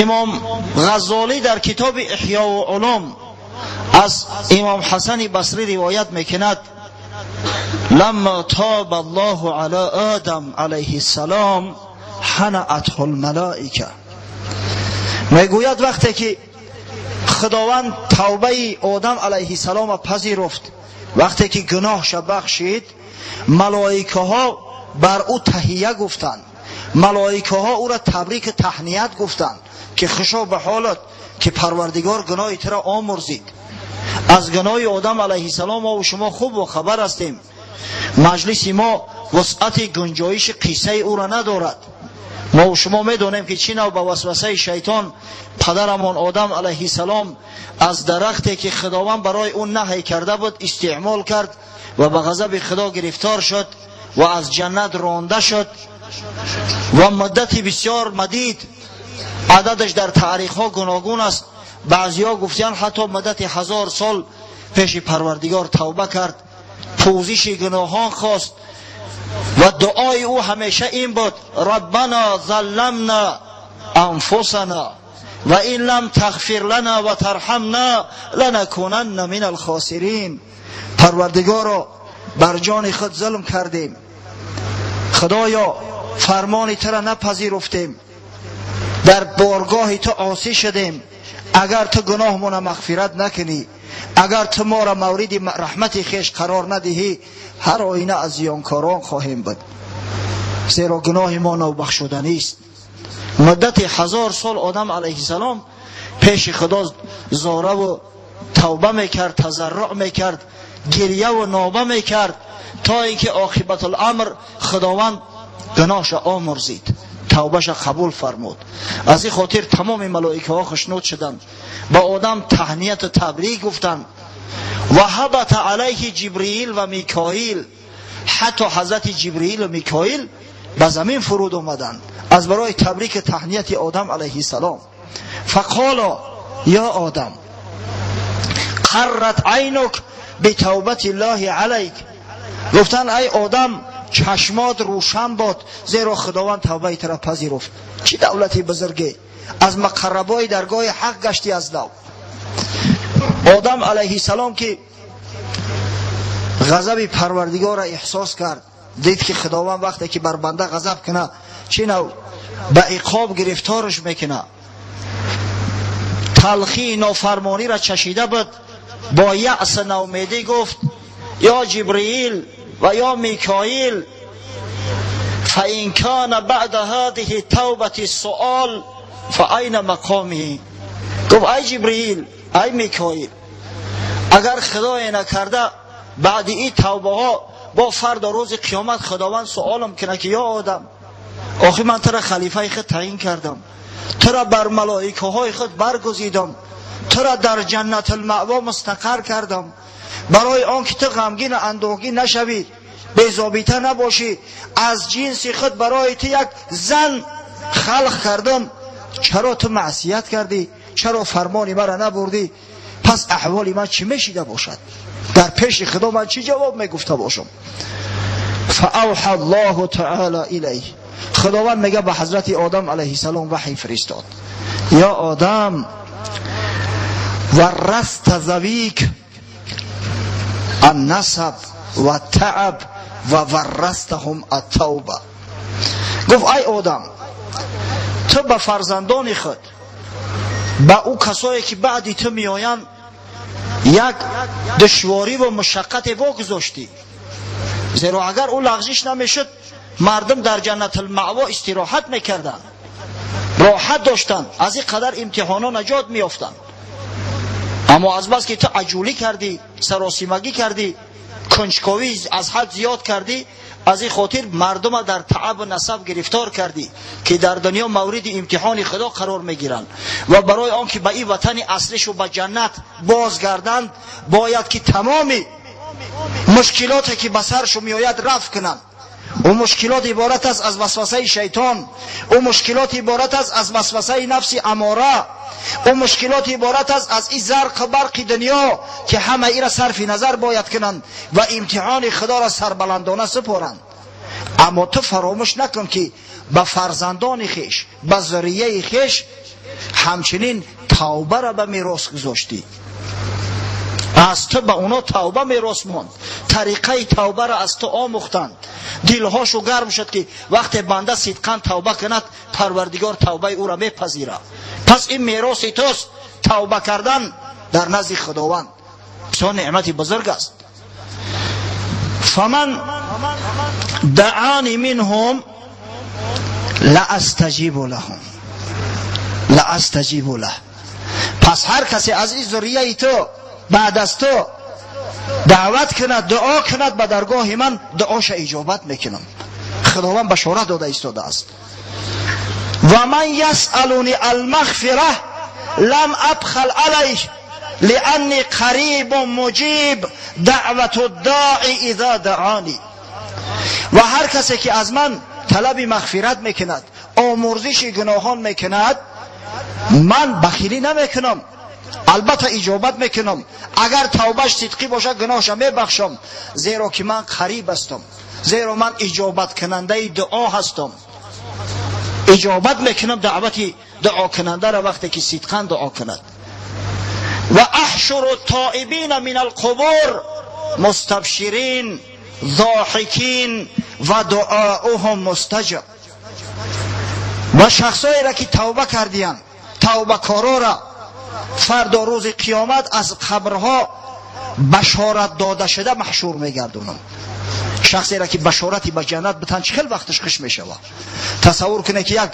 Имом Ғаззолӣ дар китоби Иҳёу Улум аз Имом Ҳасани Басрӣ ривоят мекунад: لما تاب الله على آدم علیه السلام حنأته الملائکه. мегӯяд, вақте ки Худованд тавбаи Одам алайҳи салома пазируфт, вақте ки гуноҳша бахшид, малоикаҳо бар ӯ таҳия гуфтанд, малоикаҳо ӯро табрику таҳният гуфтанд, ки хушо ба ҳолат, ки Парвардигор гуноҳи туро омурзид. Аз гуноҳи Одам алайҳиссалом мо шумо хуб хабар ҳастем. Маҷлиси мо вусъати гунҷоиши қиссаи ӯро надорад. Мо шумо медонем, ки чӣ нав ба васвасаи шайтон падарамон Одам алайҳиссалом аз дарахте, ки Худованд барои ӯ наҳй карда буд, истеъмол кард ва ба ғазаби Худо гирифтор шуд ва аз ҷаннат ронда шуд ва муддати бисёр мадид, ададаш дар таърихҳо гуногун аст, баъзиҳо гуфтиянд, ҳатто муддати 1000 сол пеши Парвардигор тавба кард, пӯзиши гуноҳон хост ва дуои ӯ ҳамеша ин буд: ربنا ظلمنا أنفسنا وإن لم تغفر لنا وترحمنا لنكونن من الخاسرين. Парвардигоро, бар ҷони худ зулм кардем, Худоё, фармони тура напазируфтем, дар боргоҳи ту осӣ шудем. Агар ту гуноҳмона мағфират накунӣ, агар ту моро мавриди раҳмати хеш қарор надиҳӣ, ҳар оина аз зиёнкорон хоҳем буд, зеро гуноҳи мо нобахшуданист. Муддати 1000 сол Одам алайҳиссалом пеши Худо зораву тавба мекард, тазарруъ мекард, гирьяву ноба мекард, то ин ки оқибатуламр Худованд гуноҳша омурзид, тавбаша қабул фармуд. Аз ин хотир тамоми малоикаҳо хушнуд шуданд, ба Одам таҳнияту табрик гуфтанд. Ва ҳабата алайҳи Ҷибриил ва Микоил, ҳатто ҳазрати Ҷибриилу Микоил ба замин фуруд омаданд аз барои табрику таҳнияти Одам алайҳиссалом. فقالا يا آدم قرت عينك بتوبة الله عليك. Гуфтанд: ай Одам, чашмот рӯшан бод, зеро Худованд тавбаи тура пазируфт. Чӣ давлати бузурге! Аз муқаррабои даргоҳи ҳақ гаштӣ. Аз нав Одам алайҳиссалом, ки ғазаби Парвардигорро эҳсос кард, дид, ки Худованд вақте ки бар банда ғазаб куна, чӣ нав ба иқоб гирифторш мекуна, талхии нофармониро чашида буд, бо яъс наумедӣ гуфт: ё Ҷибриил ва ё Микоил، فإن كان بعد هذه التوبة سؤال فأين مقامي. Гуфт: ай Ҷибриил, ай Микоил, агар Худое накарда баъди ин тавбаҳо бо фардо рӯзи қиёмат Худованд суолам кунад, ки ё Одам, охи ман тура халифаи худ таъин кардам, тура бар малоикаҳои худ баргузидам, тура дар Ҷаннатулмаъво мустақар кардам, барои он ки ту ғамгину андӯҳгин нашавӣ, безобита набошӣ, аз ҷинси худ барои ту як зан халқ кардам, чаро ту маъсият кардӣ? Чаро фармони маро набурдӣ? Пас аҳволи ман чӣ мешида бошад? Дар пеши Худо ман чӣ ҷавоб мегуфта бошам? فأوحى الله تعالى إليه. Худованд мега, ба ҳазрати Одам алайҳиссалом ваҳй фиристод: يا آدم ورثت ذويك النصب والتعب وورثتهم التوبة. Гуфт: ай Одам, ту ба фарзандони худ, ба ӯ касое ки баъди ту меоянд, як душвориву мушаққате вогузоштӣ, зеро агар ӯ лағзиш намешуд, мардум дар Ҷаннатулмаъво истироҳат мекарданд, роҳат доштанд, аз ин қадар имтиҳоно наҷот меёфтанд. Аммо азбаски ту аҷулӣ кардӣ, саросимагӣ кардӣ, кунҷковӣ аз ҳад зиёд кардӣ, аз ин хотир мардума дар таабу насаб гирифтор кардӣ, ки дар дунё мавриди имтиҳони Худо қарор мегиранд ва барои он ки ба ин ватани аслишу ба ҷаннат бозгарданд, бояд ки тамоми мушкилоте ки ба саршу меояд, рафъ кунанд. Ӯ мушкилот иборат аст аз васвасаи шайтон, ӯ мушкилот иборат аст аз васвасаи нафси амора, ӯ мушкилот иборат аст аз ин зарқу барқи дунё, ки ҳама ира сарфи назар бояд кунанд ва имтиҳони Худоро сарбаландона супоранд. Аммо ту фаромӯш накун, ки ба фарзандони хеш, ба зуррияи хеш Ҳамчунин тавбаро ба мерос гузоштӣ. Аз ту ба оно тавба мерос монд. Тариқаи тавбаро аз ту омӯхтанд. Дилҳошу гарм шуд, ки вақте банда сидқан тавба кунад, Парвардигор тавбаи ӯро мепазирад. Пас ин мероси туст, тавба кардан дар назди Худованд бисёр неъмати бузург аст. Фаман даани минҳум лаастаҷибу лаҳум лаастаҷибу лаҳ. Пас ҳар касе аз ин зуррияи ту баъд аз ту даъват кунад, дуо кунад ба даргоҳи ман, дуоша иҷобат мекунам. Худованд башорат дода истодааст. Ва ман ясъалуни алмағфира лам абхал алайҳ лианни қарибун муҷиб даъвату даи иза даани. Ва ҳар касе ки аз ман талаби мағфират мекунад, омурзиши гуноҳон мекунад, ман бахилӣ намекунам, албатта иҷобат мекунам. Агар тавбаш сидқӣ бошад, гуноҳша мебахшам, зеро ки ман қариб ҳастам, зеро ман иҷобаткунандаи дуо ҳастам. Иҷобат мекунам даъвати дуокунандаро вақте ки сидқан дуо кунад. Ва аҳшуру тоибина мин алқубур мустабширин зоҳикин ва дуоуҳум мустаҷаб. Ва шахсоеро ки тавба кардиянд, тавбакорора фардо рӯзи қиёмат аз қабрҳо башорат дода шуда маҳшур мегардонам. Шахсеро ки башорати ба ҷаннат битан, чӣ хел вақташ хуш мешавад? Тасаввур кунед, ки як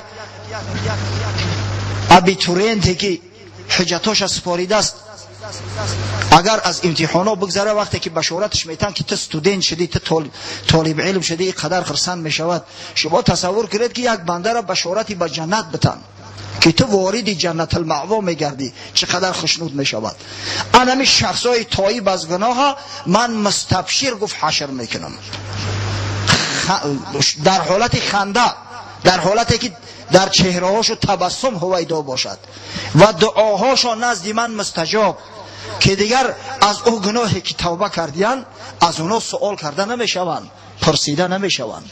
абитуриенте ки ҳуҷҷатоша супоридааст, агар аз имтиҳонҳо бигзара, вақте ки башораташ метан, ки ту студент шудӣ, ту толиби илм шудӣ, ин қадар хурсанд мешавад. Шумо тасаввур кунед, ки як бандара башорати ба ҷаннат битан, ки ту вориди ҷаннатулмаъво мегардӣ, чӣ қадар хушнуд мешавад. Анами шахсҳои тоиб аз гуноҳа ман мустабшир, гуфт, ҳашр мекунам дар ҳолати ханда, дар ҳолате ки дар чеҳраҳошу табассум ҳувайдо бошад ва дуоҳошон назди ман мустаҷоб, ки дигар аз ӯ гуноҳе ки тавба кардиянд, аз онҳо суол карда намешаванд, пурсида намешаванд.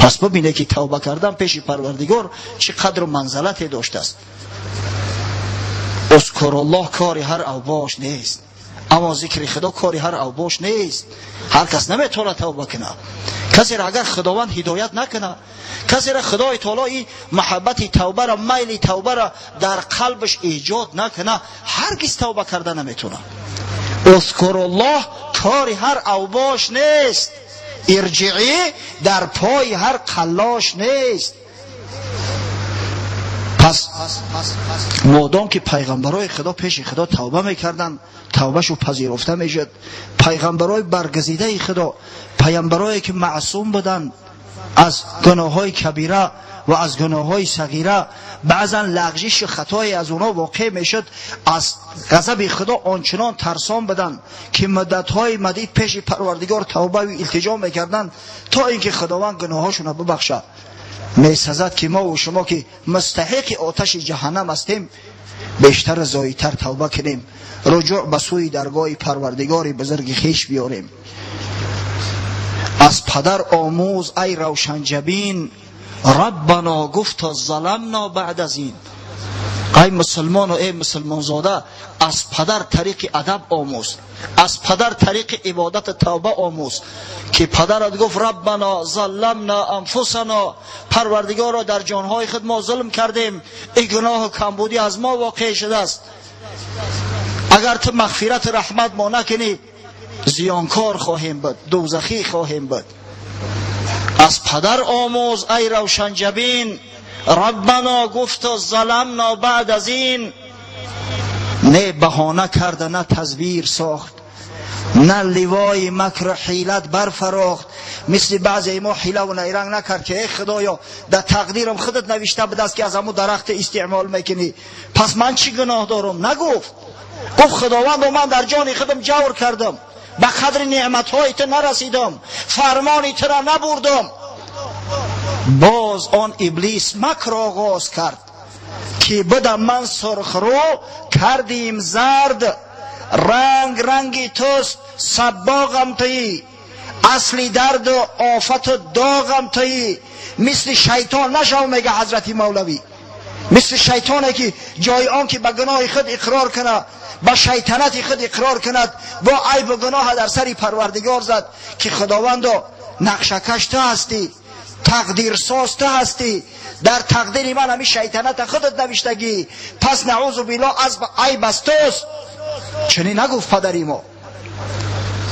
Пас бибинед, ки тавба кардан пеши Парвардигор чӣ қадру манзалате доштааст. Узкуруллоҳ кори ҳар авбош нест, аммо зикри Худо кори ҳар авбош нест. Ҳар кас наметавонад тавба кунад. Касеро агар Худованд ҳидоят накунад, касеро Худои таоло и маҳаббати тавбаро, майли тавбаро дар қалбаш эҷод накунад, ҳаргиз тавба карда наметавонад. Узкуруллоҳ кори ҳар авбош нест, ирҷиӣ дар пои ҳар қаллош нест. Пас модом ки пайғамбарои Худо пеши Худо тавба мекарданд, тавбашу пазируфта мешуд. Пайғамбарои баргазидаи Худо, пайғамбарое ки маъсум буданд аз гуноҳҳои кабира ва аз гуноҳҳои сағира, баъзан лағжишу хатое аз онҳо воқеъ мешуд, аз ғазаби Худо ончунон тарсон буданд, ки муддатҳои мадид пеши Парвардигор тавбаю илтиҷо мекарданд, то ин ки Худованд гуноҳҳошонро бибахшад. Месазад, ки мову шумо, ки мустаҳиқи оташи ҷаҳаннам ҳастем, бештар зоидтар тавба кунем, руҷӯъ ба сӯи даргоҳи Парвардигори бузурги хеш биёрем. Аз падар омӯз, ай равшанҷабин, раббано гуфта заламно баъд аз ин. Ай мусулмону эй мусулмонзода, аз падар тариқи адаб омӯз, аз падар тариқи ибодату тавба омӯз, ки падарат гуфт: раббано залламна анфусано, Парвардигоро, дар ҷонҳои худ мо зулм кардем, ин гуноҳу камбудӣ аз мо воқеъ шудааст, агар ту мағфирату раҳмат мо накунӣ, зиёнкор хоҳем буд, дӯзахӣ хоҳем буд. Аз падар омӯз, ай равшанҷабин, раббано гуфту заламно баъд аз ин. Не баҳона карда, на тазвир сохт, на ливои макру ҳилат барфарохт. Мисли баъзеи мо ҳилаву найранг накард, ки эй Худоё, дар тақдирам худат навишта будааст, ки аз ҳамун дарахте истеъмол мекунӣ, пас ман чӣ гуноҳ дорам? Нагуфт. Гуфт: Худовандо, ман дар ҷони худам ҷавр кардам, ба қадри неъматҳои ту нарасидам, фармони тура набурдам. Боз он иблис макр оғоз кард, ки будам ман сурхрӯ, кардим зард, ранг ранги туст, саббоғам туӣ, асли дарду офату доғам туӣ. Мисли шайтон нашав, мега ҳазрати Мавлавӣ. Мисли шайтоне ки ҷои он ки ба гуноҳи худ иқрор кунад, ба шайтанати худ иқрор кунад, бо айбу гуноҳ дар сари Парвардигор зад, ки Худовандо, нақшакаш ту ҳастӣ, тақдирсоз ту ҳастӣ, дар тақдири ман ҳамин шайтаната худат навиштагӣ, пас наъузу биллоҳ аз айб аз туст. Чунин нагуфт падари мо.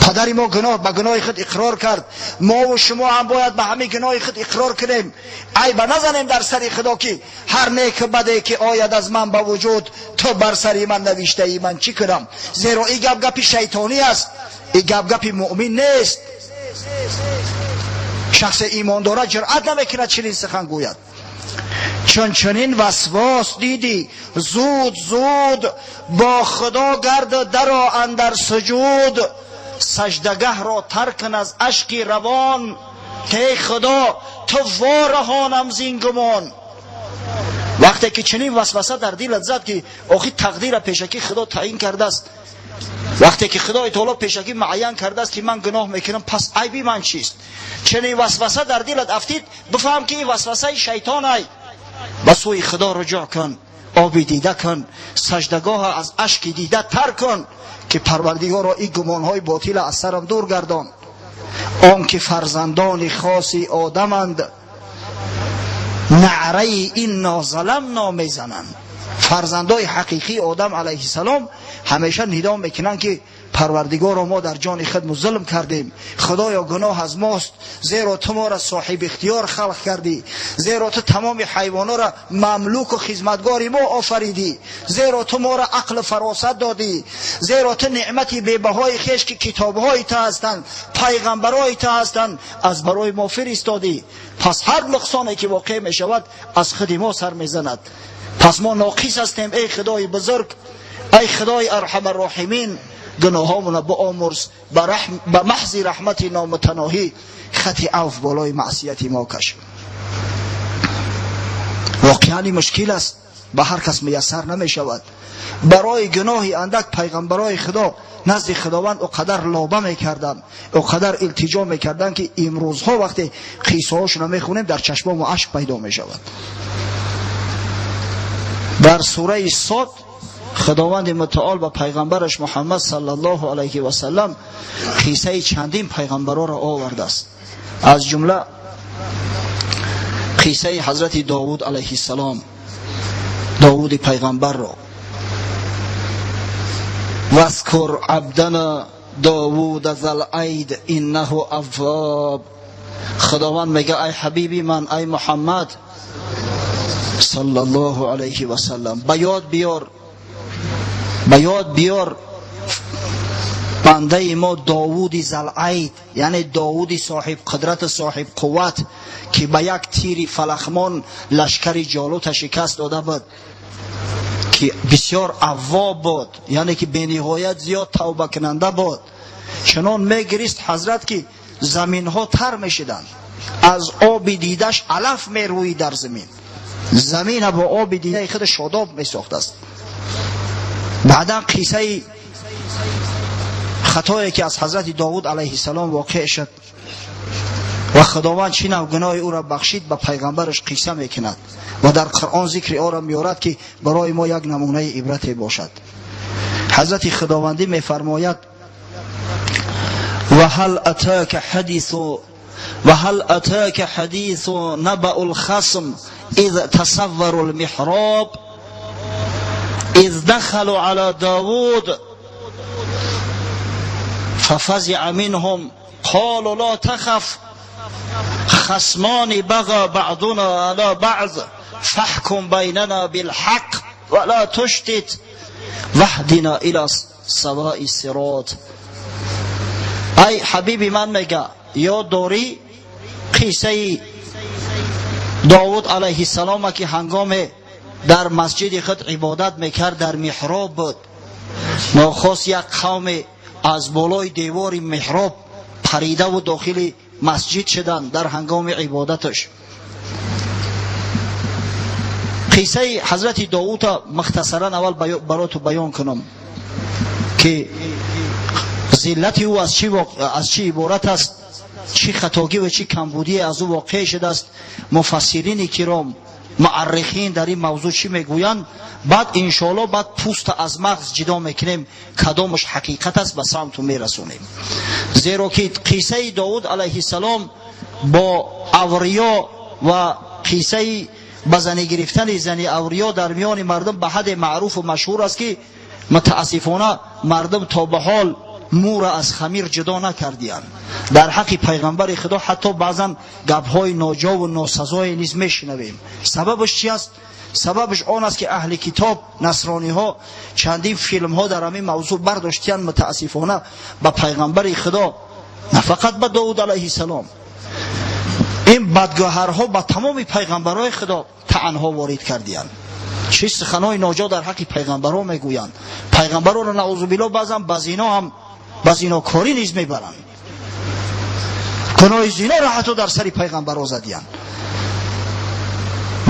Падари мо гуноҳ ба гуноҳи худ иқрор кард. Мо ва шумо ҳам бояд ба ҳамин гуноҳи худ иқрор кунем. Айба назанем дар сари Худо, ки ҳар неку баде ки ояд аз ман ба вуҷуд, ту бар сари ман навиштаӣ, ман чӣ кунам? Зеро ин гап гапи шайтонӣ аст, ин гап гапи муъмин нест. Шахсе имон дорад ҷуръат намекунад чунин сухан гӯяд. Чун чунин васвос дидӣ, зуд зуд бо Худо гард даро андар суҷуд, саждагаҳро тарк кун аз ашки равон, ки эй Худо, ту вораҳонам зин гумон. Вақте ки чунин васваса дар дилат зад, ки охи тақдира пешакӣ Худо таъин кардааст, вақте ки Худои таоло пешакӣ муайян кардааст, ки ман гуноҳ мекунам, пас айби ман чист? Чунин васваса дар дилат афтид, бифаҳм, ки ин васвасаи шайтонай. Ба сӯи Худо руҷӯъ кун, оби дида кун, саждагоҳа аз ашки дида тар кун, ки Парвардигоро, ин гумонҳои ботила аз сарам дур гардон. Он ки фарзандони хоси одаманд, наъраи инно заламно мезананд. Фарзандои ҳақиқии Одам алайҳиссалом ҳамеша нидо мекунанд, ки Парвардигоро, мо дар ҷони худ зулм кардем, Худоё, гуноҳ аз мост, зеро ту моро соҳиби ихтиёр халқ кардӣ, зеро ту тамоми ҳайвонҳоро мамлуку хизматгори мо офаридӣ, зеро ту моро ақлу фаросат додӣ, зеро ту неъмати бебаҳои хеш, ки китобҳои ту ҳастанд, пайғамбарои ту ҳастанд, аз барои мо фиристодӣ. Пас ҳар нуқсоне ки воқеъ мешавад, аз худи мо сар мезанад. Пас мо ноқис ҳастем. Эй Худои бузург, эй Худои арҳамарроҳимин, гуноҳҳомона биомурз, ба маҳзи раҳмати номутаноҳӣ хати авф болои маъсияти мо каш. Воқеан ин мушкил аст, ба ҳар кас муяссар намешавад. Барои гуноҳи андак пайғамбарои Худо назди Худованд о қадар лоба мекарданд, о қадар илтиҷо мекарданд, ки имрӯзҳо вақте қиссаҳошонро мехонем, дар чашмомо ашк пайдо мешавад. Дар сураи Сод Худованди мутаол ба пайғамбараш Муҳаммад саллаллоҳу алайҳи васаллам қиссаи чандин пайғамбароро овардааст, аз ҷумла қиссаи ҳазрати Довуд алайҳиссалом, Довуди пайғамбарро. واذکر عبدنا داوود ذا الأید إنه أواب. خداوند میگه ای حبیبی من، ای محمد صلی الله علیه و سلم، به یاد بیار، به یاد بیار بنده ما داوود ذوالأید، یعنی داوود صاحب قدرت، صاحب قوت، که به یک تیر فلخمان لشکر جالوت شکست داده بود، که بسیار اواب بود، یعنی که بینهایت زیاد توبه کننده بود. چنان میگریست حضرت که زمین ها تر میشدند، از آب دیدش علف میروی در زمین، زمین با آب دیده خود شاداب میساخت است. بعدا قصه خطایی که از حضرت داوود علیه السلام واقع شد و خداوند چی نوع گناه او را بخشید، به پیغمبرش قصه میکند و در قرآن ذکر او را میارد که برای ما یک نمونه عبرت باشد. حضرت خداوندی میفرماید: وهل أتاك حديث نبأ الخصم إذ تسوروا المحراب إذ دخلوا على داود ففزع منهم قالوا لا تخف خصمان بغى بعضنا على بعض فاحكم بيننا بالحق ولا تشطط واهدنا إلى سواء الصراط. ای حبیبی من، میگه یاد داری قصه داود علیه السلام که هنگام در مسجد خود عبادت میکرد، در محراب بود، ناخواست یک قوم از بالای دیوار محراب پریده و داخل مسجد شدند در هنگام عبادتش. قصه حضرت داود مختصرا اول براتو بیان کنم که ذلت او از چی عبارت است، چی خطاگی و چی کمبودی از او واقع شده است. مفسرین کرام муаррихин дар ин мавзӯъ чӣ мегӯянд. Баъд иншоалло баъд пӯста аз мағз ҷидо мекунем, кадомаш ҳақиқат аст ба самту мерасонем. Зеро ки қиссаи Довуд алайҳиссалом бо авриё ва қиссаи ба занӣ гирифтани зани авриё дар миёни мардум ба ҳадде маъруфу машҳур аст, ки мутаассифона мардум то ба ҳол мӯра аз хамир ҷудо накардиянд. Дар ҳаққи пайғамбари Худо ҳатто баъзан гапҳои ноҷову носазое низ мешунавем. Сабабаш чи аст? Сабабаш он аст, ки аҳли китоб насрониҳо чандин филмҳо дар ҳамин мавзӯъ бардоштиянд. Мутаассифона ба пайғамбари Худо, на фақат ба Довуд алайҳиссалом, ин бадгӯҳарҳо ба тамоми пайғамбарҳои Худо таънҳо ворид кардиянд. Чӣ суханҳои ноҷо дар ҳаққи пайғамбарҳо мегӯянд. Пайғамбарҳоро наъузубиллоҳ баъзан ба зино ҳам, ба зинокорӣ низ мебаранд. Гуноҳи зиноро ҳатто дар сари пайғамбарҳо задиянд.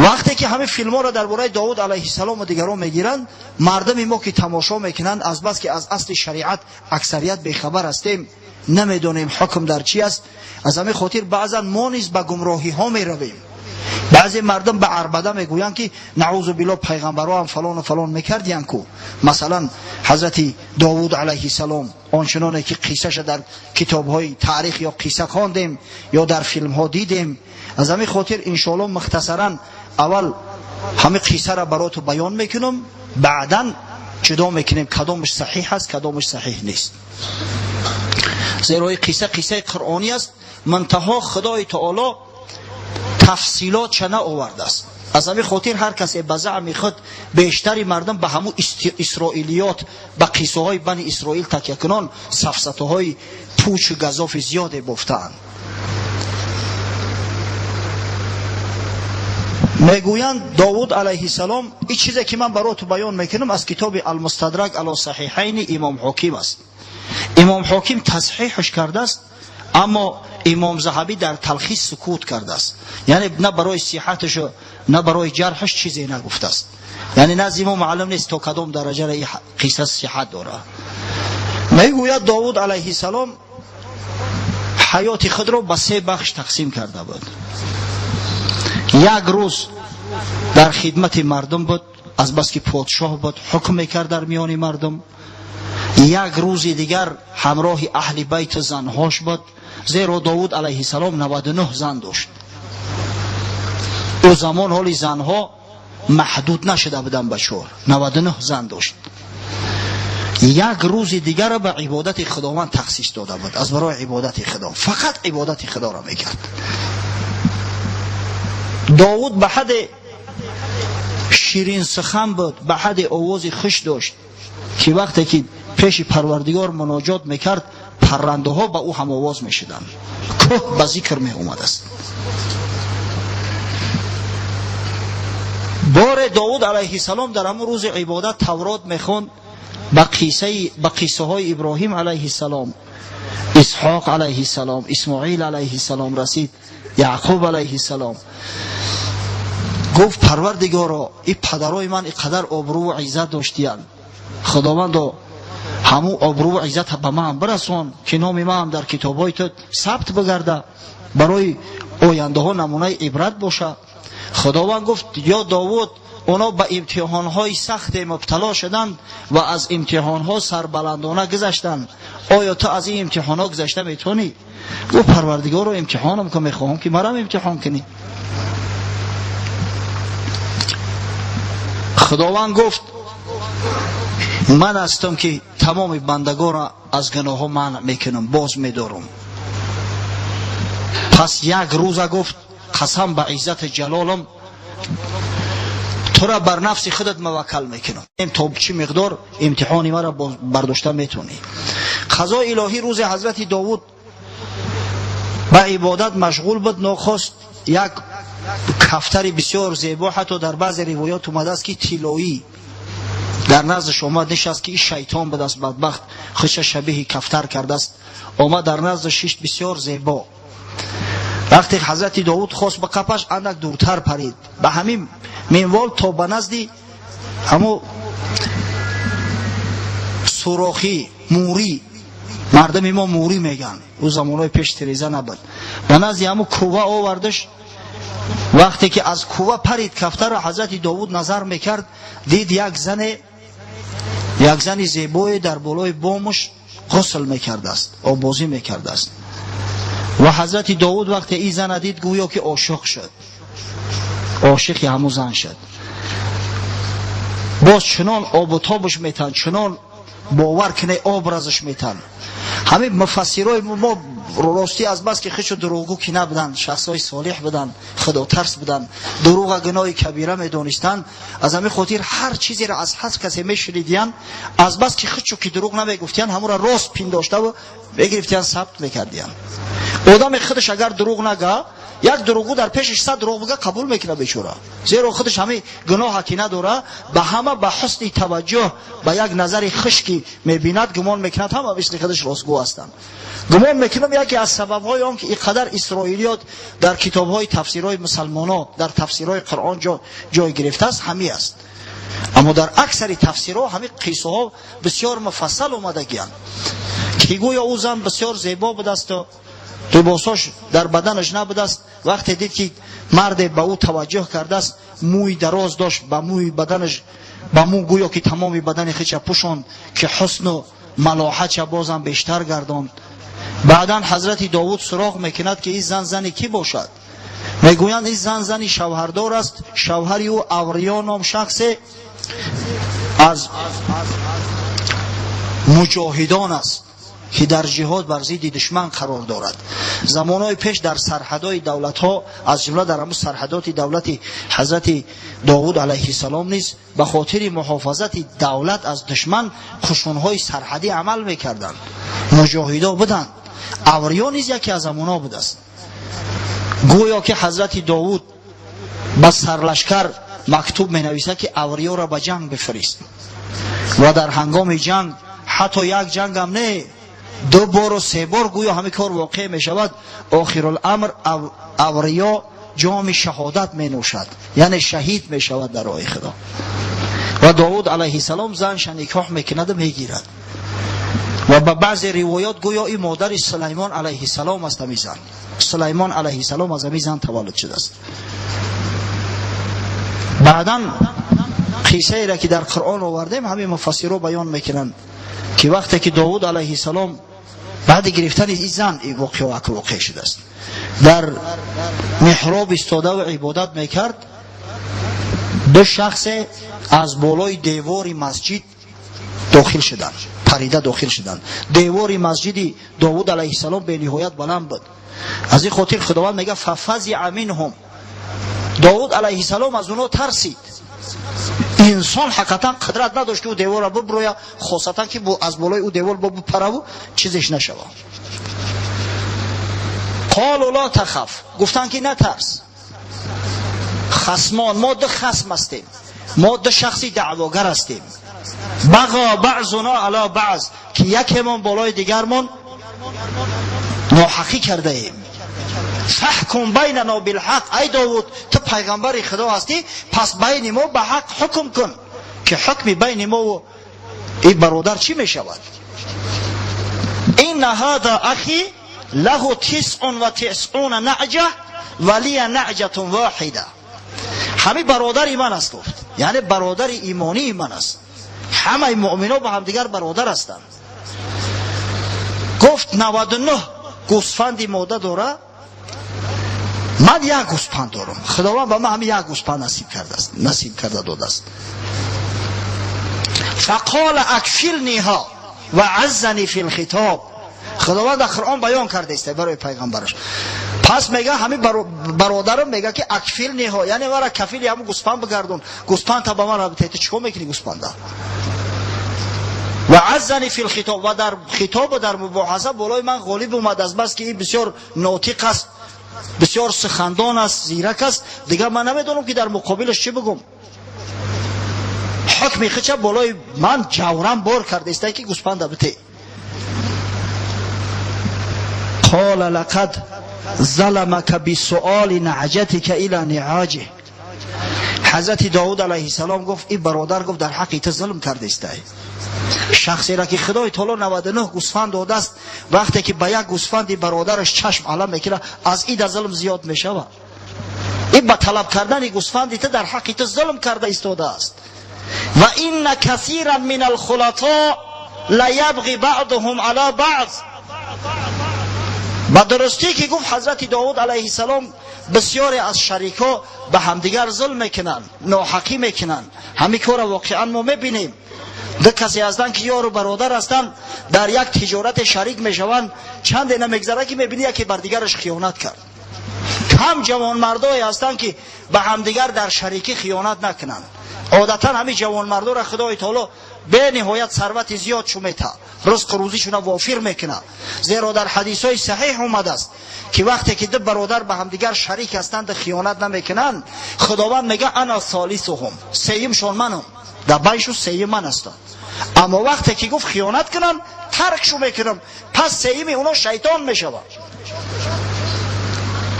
Вақте ки ҳамин филмҳоро дар бораи Довуд алайҳиссалом ва дигарон мегиранд, мардуми мо ки тамошо мекунанд, азбас ки аз асли шариат аксарият бехабар ҳастем, намедонем ҳукм дар чӣ аст. Аз ҳамин хотир баъзан мо низ ба гумроҳиҳо меравем. Баъзе мардум ба арбада мегӯянд, ки наъузу биллоҳ пайғамбарҳо ҳам фалону фалон мекардиянд ку. Масалан ҳазрати Довуд алайҳиссалом ончуноне ки қиссаша дар китобҳои таърих ё қисса хондем ё дар филмҳо дидем. Аз ҳамин хотир иншоалло мухтасаран аввал ҳамин қиссаро бароту баён мекунам, баъдан ҷудо мекунем кадомаш саҳиҳ аст, кадомаш саҳиҳ нест. Зеро ин қисса қиссаи қуръонӣ аст, мунтаҳо Худои таоло тафсилотша наовардааст. Аз ҳамин хотир ҳар касе ба заъми худ, бештари мардум ба ҳамун исроилиёт, ба қиссаҳои бани Исроил такякунон сафсатаҳои пучу газофи зиёде бофтаанд. Мегӯянд Довуд алайҳиссалом, ин чизе ки ман бароту баён мекунам аз китоби Алмустадрак ало саҳиҳайни Имом Ҳоким аст. Имом Ҳоким тасҳиҳаш кардааст, аммо Имом Заҳабӣ дар талхис сукут кардааст. Яъне на барои сиҳаташу на барои ҷарҳаш чизе нагуфтааст. Яъне назди мо маълум нест то кадом дараҷаро ин қисса сиҳат дорад. Мегӯяд Довуд алайҳиссалом ҳаёти худро ба се бахш тақсим карда буд. Як рӯз дар хидмати мардум буд, азбаски подшоҳ буд, ҳукм мекард дар миёни мардум. Як рӯзи дигар ҳамроҳи аҳли байту занҳош буд, зеро Довуд алайҳиссалом 99 зан дошт. Ӯ замон ҳоли занҳо маҳдуд нашуда буданд ба 4, 99 зан дошт. Як рӯзи дигарро ба ибодати Худованд тахсис дода буд, аз барои ибодати Худо, фақат ибодати Худоро мекард. Довуд ба ҳадде ширинсухан буд, ба ҳадде овози хуш дошт, ки вақте ки пеши Парвардигор муноҷот мекард, паррандаҳо ба ӯ ҳамовоз мешуданд, кӯҳ ба зикр меомадааст. Боре Довуд алайҳиссалом дар ҳамон рӯзи ибодат Таврот мехонд, ба қиссаҳои Иброҳим алайҳиссалом, Исҳоқ алайҳиссалом, Исмоил алайҳиссалом расид, Яъқуб алайҳиссалом. Гуфт Парвардигоро, ин падарои ман ин қадар обрӯву иззат доштиянд, Худовандо ҳамун обрӯву иззат ба ман бирасон, ки номи ман дар китобҳои ту сабт бигарда, барои ояндаҳо намунаи ибрат боша. Худованд гуфт ё Довуд, оно ба имтиҳонҳои сахте мубтало шуданд ва аз имтиҳонҳо сарбаландона гузаштанд. Оё ту аз ин имтиҳонҳо гузашта метавонӣ? Гуфт Парвардигоро имтиҳонам кун, мехоҳам ки марам имтиҳон кунӣ. Худованд гуфт ман ҳастам ки тамоми бандагонро аз гуноҳҳо манъ мекунам, боз медорам. Пас як рӯза гуфт қасам ба иззати ҷалолам, тура бар нафси худат муваккал мекунам, то чӣ миқдор имтиҳони маро бардошта метавонӣ. Қазои илоҳӣ рӯзи ҳазрати Довуд ба ибодат машғул буд, нохост як кафтари бисёр зебо, ҳатто дар баъзе ривоят омадааст ки тиллоӣ, дар наздаш омад нишаст, ки ин шайтон будааст, бадбахт худша шабеҳи кафтар кардааст. Омад дар наздаш шишт, бисёр зебо. Вақте ҳазрати Довуд хост ба қапаш, андак дуртар парид. Ба ҳамин минвол то ба назди ҳамо сурохӣ мурӣ, мардуми мо мурӣ мегӯянд, ӯ замонҳои пеш тиреза набуд, ба назди ҳамо кува овардаш. Вақте ки аз кува парид кафтара, ҳазрати Довуд назар мекард, дид як зани зебое дар болои бомаш ғусл мекардааст, оббозӣ мекардааст. Ва ҳазрати Довуд вақте ин зана дид, гӯё ки ошиқ шуд, ошиқи ҳамун зан шуд. Боз чунон обу тобаш метан, чунон бовар кунӣ образаш метан. Ҳамин муфассирои мо ростӣ аз бас ки хешу дурӯғгӯ ки набуданд, шахсҳои солеҳ буданд, худотарс буданд, дурӯға гуноҳи кабира медонистанд. Аз ҳамин хотир ҳар чизеро аз ҳар касе мешунидиянд, аз бас ки худшу ки дурӯғ намегуфтиянд, ҳамонро рост пиндоштаву мегирифтиянд, сабт мекардиянд. Одаме худаш агар дурӯғ нага, як дурӯғгӯ дар пешаш 100 дурӯғ бигӯ, қабул мекунад бечора, зеро худаш ҳамин гуноҳа ки надора, ба ҳама ба ҳусни таваҷҷӯҳ, ба як назари хушки мебинад, гумон мекунад ҳама мисли худаш ростгӯ ҳастанд. Гумон мекунам яке аз сабабҳои он ки инқадар исроилиёт дар китобҳои тафсирҳои мусалмонон, дар тафсирҳои Қуръон ҷой гирифтааст, ҳамин аст. Аммо дар аксари тафсирҳо ҳамин қиссаҳо бисёр муфассал омадагианд, ки гӯё ӯ зан бисёр зебо будасту либосош дар баданаш набудааст. Вақте дид ки марде ба ӯ таваҷҷӯҳ кардааст, мӯи дароз дошт, ба мӯи баданаш, ба мӯ гӯё ки тамоми бадани худша пӯшонд, ки ҳусну малоҳатша бозам бештар гардонд. Баъдан ҳазрати Довуд суроғ мекунад ки ин зан зани кӣ бошад. Мегӯянд ин зан зани шавҳардор аст, шавҳари ӯ Авриё ном шахсе аз муҷоҳидон аст ки дар ҷиҳод бар зидди душман қарор дорад. Замонҳои пеш дар сарҳадҳои давлатҳо, аз ҷумла дар ҳамун сарҳадоти давлати ҳазрати Довуд алайҳиссалом низ ба хотири муҳофизати давлат аз душман қушунҳои сарҳадӣ амал мекарданд, муҷоҳидо буданд. Авриё низ яке аз ҳамонҳо будааст. Гӯё ки ҳазрати Довуд ба сарлашкар мактуб менависад ки Авриёро ба ҷанг бифирист ва дар ҳангоми ҷанг, ҳатто як ҷангам не, 2 бор ва 3 бор гӯё ҳамин кор воқеъ мешавад. Охируламр Авриё ҷоми шаҳодат менӯшад, яъне шаҳид мешавад дар роҳи Худо. Ва Довуд алайҳиссалом занша никоҳ мекунаду мегирад. Ва ба баъзе ривоят гӯё ин модари Сулаймон алайҳиссалом аст. Ҳамин зан Сулаймон алайҳиссалом аз ҳамин зан таваллуд шудааст. Баъдан қиссаеро ки дар Қуръон овардем, ҳамин муфассиро баён мекунанд ки вақте ки Довуд алайҳиссалом баъди гирифтани ин зан ин воқеа воқеъ шудааст, дар меҳроб истодаву ибодат мекард, ду шахсе аз болои девори масҷид дохил шуданд, парида дохил шуданд. Девори масҷиди Довуд алайҳиссалом бениҳоят баланд буд. Аз ин хотир Худованд мегӯяд фафазиа минҳум, Довуд алайҳиссалом аз онҳо тарсид. Инсон ҳақиқатан қудрат надошт ки ӯ деворро биброя, хосатан ки аз болои ӯ девор бипараву чизеш нашава. Қолу ла тахаф, гуфтанд ки натарс. Хасмон, мо ду хасм ҳастем, мо ду шахси даъвогар ҳастем. Бағо баъзуно ала баъз, ки якемон болои дигармон ноҳақӣ кардаем. Фаҳкум байнано билҳақ, ай Довуд, ту пайғамбари Худо ҳастӣ, пас байни мо ба ҳақ ҳукм кун, ки ҳукми байни мо ин бародар чӣ мешавад? Инна ҳада ахи лаҳу 99 наъҷа ва лия наъҷатун воҳида. Ҳамин бародари ман аст, гуфт, яъне бародари имонии ман аст. Ҳамаи муъмино ба ҳамдигар бародар ҳастанд. Гуфт 99 гӯсфанди мода дора, ман як гӯспанд дорам, Худованд ба ман ҳамин як гӯспанд насиб кардааст, насиб карда додааст. Фақола акфилниҳо ва аззани фи лхитоб, Худованд дар Қуръон баён кардааст барои пайғамбараш. Пас мега ҳамин бародарам мега ки акфилниҳо, яъне мара кафили ҳамун гӯспанд бигардон, гӯспандта ба ман рабите, ту чикор мекунӣ гӯспанда? Ва аззани фи лхитоб, ва дар хитобу дар мубоҳаса болои ман ғолиб омад, аз бас ки ин бисёр нотиқ аст, бисёр сухандон аст, зирак аст, дигар ман намедонам ки дар муқобилаш чӣ бигӯм. Ҳукми худша болои ман ҷавран бор кардаиста ки гӯспанда бите. Қола лақад заламака бисуоли наъҷатика ила ниъоҷиҳ. Ҳазрати Довуд алайҳиссалом гуфт ин бародар, гуфт, дар ҳаққи ту зулм кардаистай. Шахсеро ки Худои таоло 99 гӯсфанд додааст, вақте ки ба як гӯсфанди бародараш чашм алам мекунад, аз ида зулм зиёд мешавад. Ин ба талаб кардани гӯсфанди ту дар ҳаққи ту зулм карда истодааст. Ва инна касиран мин алхулато лаябғи баъдуҳум ала баъз. Ба дурустӣ ки гуфт ҳазрати Довуд алайҳиссалом, бисёре аз шарикҳо ба ҳамдигар зулм мекунанд, ноҳақӣ мекунанд. Ҳамин корро воқеан мо мебинем. Ду касе ҳастанд ки ёру бародар ҳастанд, дар як тиҷорате шарик мешаванд, чанде намегзарад ки мебинӣ яке бар дигараш хиёнат кард. Кам ҷавонмардое ҳастанд ки ба ҳамдигар дар шарикӣ хиёнат накунанд. Одатан ҳамин ҷавонмардоро Худои таоло бениҳоят сарвати зиёд шу мета, ризқу рӯзишуна вофир мекунад. Зеро дар ҳадисҳои саҳеҳ омадааст ки вақте ки ду бародар ба ҳамдигар шарик ҳастанд, хиёнат намекунанд, Худованд мега ана солисуҳум, сеюмшон манам, дар байшу сеюм ман ҳастам. Аммо вақте ки гуфт хиёнат кунанд, таркшу мекунам, пас сеюми уно шайтон мешавад.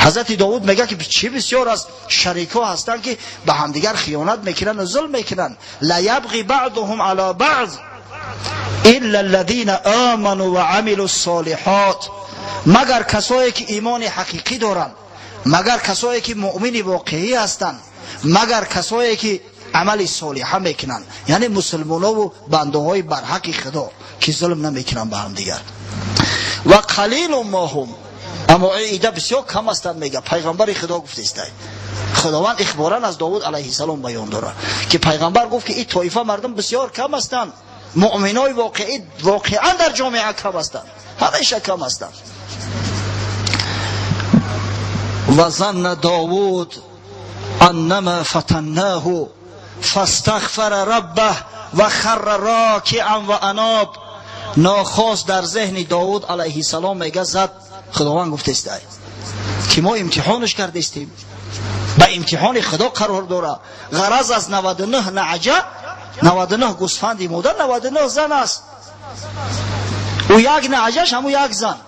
Ҳазрати Довуд мегӯяд ки чӣ бисёр аз шарикҳо ҳастанд ки ба ҳамдигар хиёнат мекунанд ва зулм мекунанд. Ла ябғи баъдуҳум ала баъз илла аллазина аману ва амилу ссолиҳот. Магар касое ки имони ҳақиқӣ доранд, магар касое ки муъмини воқеӣ ҳастанд, магар касое ки амали солиҳа мекунанд, яъне мусулмонову бандаҳои барҳақи Худо ки зулм намекунанд ба ҳамдигар. Ва қалилу ма ҳум, аммо ида бисёр кам ҳастанд, мега пайғамбари Худо гуфтестай. Худованд ихборан аз Довуд алайҳиссалом баён дорад ки пайғамбар гуфт ки ин тоифа мардум бисёр кам ҳастанд, муъминои воқеӣ воқеан дар ҷомеа кам ҳастанд, ҳамеша кам ҳастанд. Ва занна Довуд аннама фатаннаҳу фастағфара раббаҳ ва харра рокиан ва аноб. Нохост дар зеҳни Довуд алайҳиссалом мега зад, Худованд гуфтестай ки мо имтиҳонаш кардестем, ба имтиҳони Худо қарор дора. Ғараз аз 99 наъҷа, 99 гӯсфанди модар, 99 зан аст. Ӯ як наъҷаш ҳамун як зан.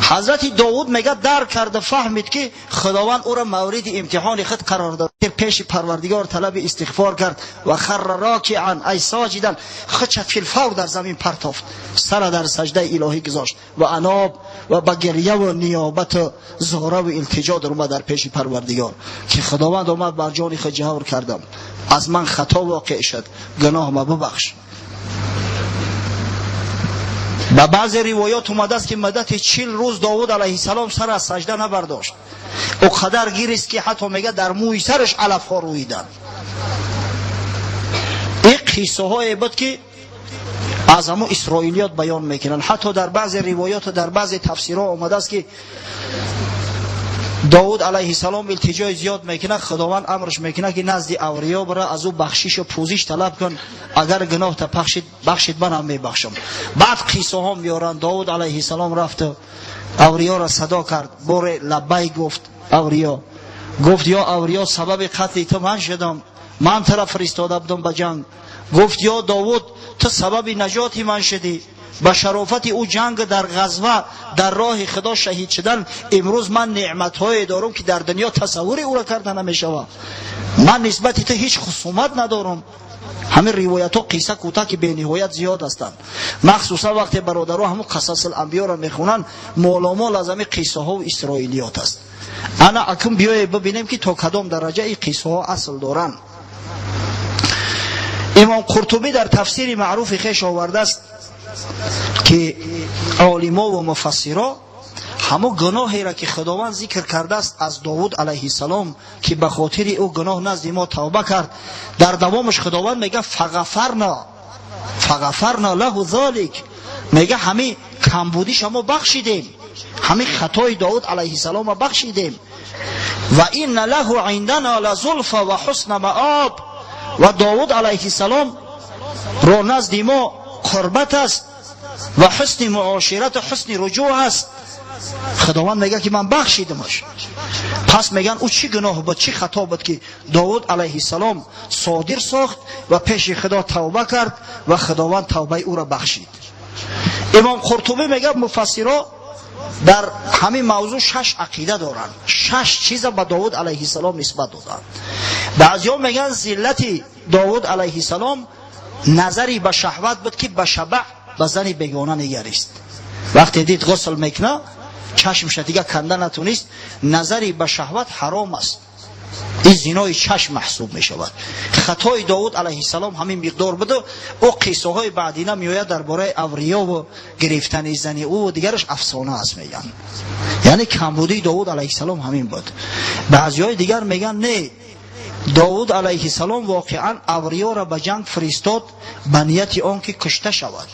Ҳазрати Довуд мега дарк карда фаҳмид ки Худованд ӯро мавриди имтиҳони худ қарор дод. Пеши Парвардигор талаби истиғфор кард ва харра рокиан ай соҷидан, худша филфавр дар замин партофт, сара дар саҷдаи илоҳӣ гузошт ва аноб ва ба гирьяву ниёбату зораву илтиҷо даромад дар пеши Парвардигор ки Худованд омад бар ҷони худ ҷавр кардам, аз ман хато воқеъ шуд, гуноҳма бубахш. Ба баъзе ривоят омадааст ки муддати 40 рӯз Довуд алайҳиссалом сар аз саҷда набардошт. Ӯ қадар гирист ки ҳатто мега дар мӯи сараш алафҳо рӯиданд. Ин қиссаҳое буд ки аз ҳамун исроилиёт баён мекунанд. Ҳатто дар баъзе ривояту дар баъзе тафсирҳо омадааст ки Довуд алайҳиссалом илтиҷои зиёд мекунад, Худованд амрш мекунад ки назди авлиё бира, аз ӯ бахшишу пӯзиш талаб кун, агар гуноҳта бахшид манам мебахшам. Баъд қиссаҳо меоранд. Довуд алайҳиссалом рафту авлиёро садо кард, боре лаббай гуфт. Авлиё гуфт: ё авлиё, сабаби қатли ту ман шудам, ман тура фиристода будам ба ҷанг. Гуфт: ё Довуд, ту сабаби наҷоти ман шудӣ, ба шарофати ӯ ҷанг дар ғазва дар роҳи Худо шаҳид шудан, имрӯз ман неъматҳое дорам ки дар дунё тасаввури ӯро карда намешавад. Ман нисбати ту ҳеҷ хусумат надорам. Ҳамин ривоятҳо қисса кӯтаҳ ки бениҳоят зиёд ҳастанд. Махсусан вақте бародаро ҳамун қасасил анбиёро мехонанд, моломол аз ҳамин қиссаҳову исроилиёт аст. Ана акун биёе бибинем ки то кадом дараҷа ин қиссаҳо асл доранд. Имом Қуртубӣ дар тафсири маъруфи хеш овардааст ки олимо ва муфассиро ҳамон гуноҳеро ки Худованд зикр кардааст аз Довуд алайҳиссалом ки ба хотири ӯ гуноҳ назди мо тавба кард, дар давомаш Худованд мега фағафарна лаҳу золик, мега ҳамин камбудиша мо бахшидем, ҳамин хатои Довуд алайҳиссаломро бахшидем. Ва инна лаҳу индана лазулфа ва ҳусна маоб, ва Довуд алайҳиссалом ро назди мо қурбат аст ва ҳусни муоширату ҳусни руҷӯъ аст. Худованд мегӯяд ки ман бахшидамаш. Пас мегӯянд ӯ чӣ гуноҳ буд, чӣ хато буд ки Довуд алайҳиссалом содир сохт ва пеши Худо тавба кард ва Худованд тавбаи ӯро бахшид. Имом Қуртубӣ мегӯяд муфассиро дар ҳамин мавзӯъ 6 ақида доранд, 6 чиза ба Довуд алайҳиссалом нисбат доданд. Баъзеҳо мегӯянд зиллати Довуд алайҳиссалом назари ба шаҳват буд ки ба шабаъ, ба зани бегона нигарист. Вақте дид ғусл мекунад, чашмша дига канда натунист, назари ба шаҳват ҳаром аст. Ин зинои чашм маҳсуб мешавад. Хатои Довуд алайҳиссалом ҳамин миқдор буд. Ӯ қиссаҳои баъдина меояд дар бораи Авриё ва гирифтани зани ӯ ва дигараш афсона аст мегӯянд. Яъне камбудии Довуд алайҳиссалом ҳамин буд. Баъзиҳои дигар мегӯянд не, Довуд алайҳиссалом воқеан Авриёро ба ҷанг фиристод ба нияти он ки кушта шавад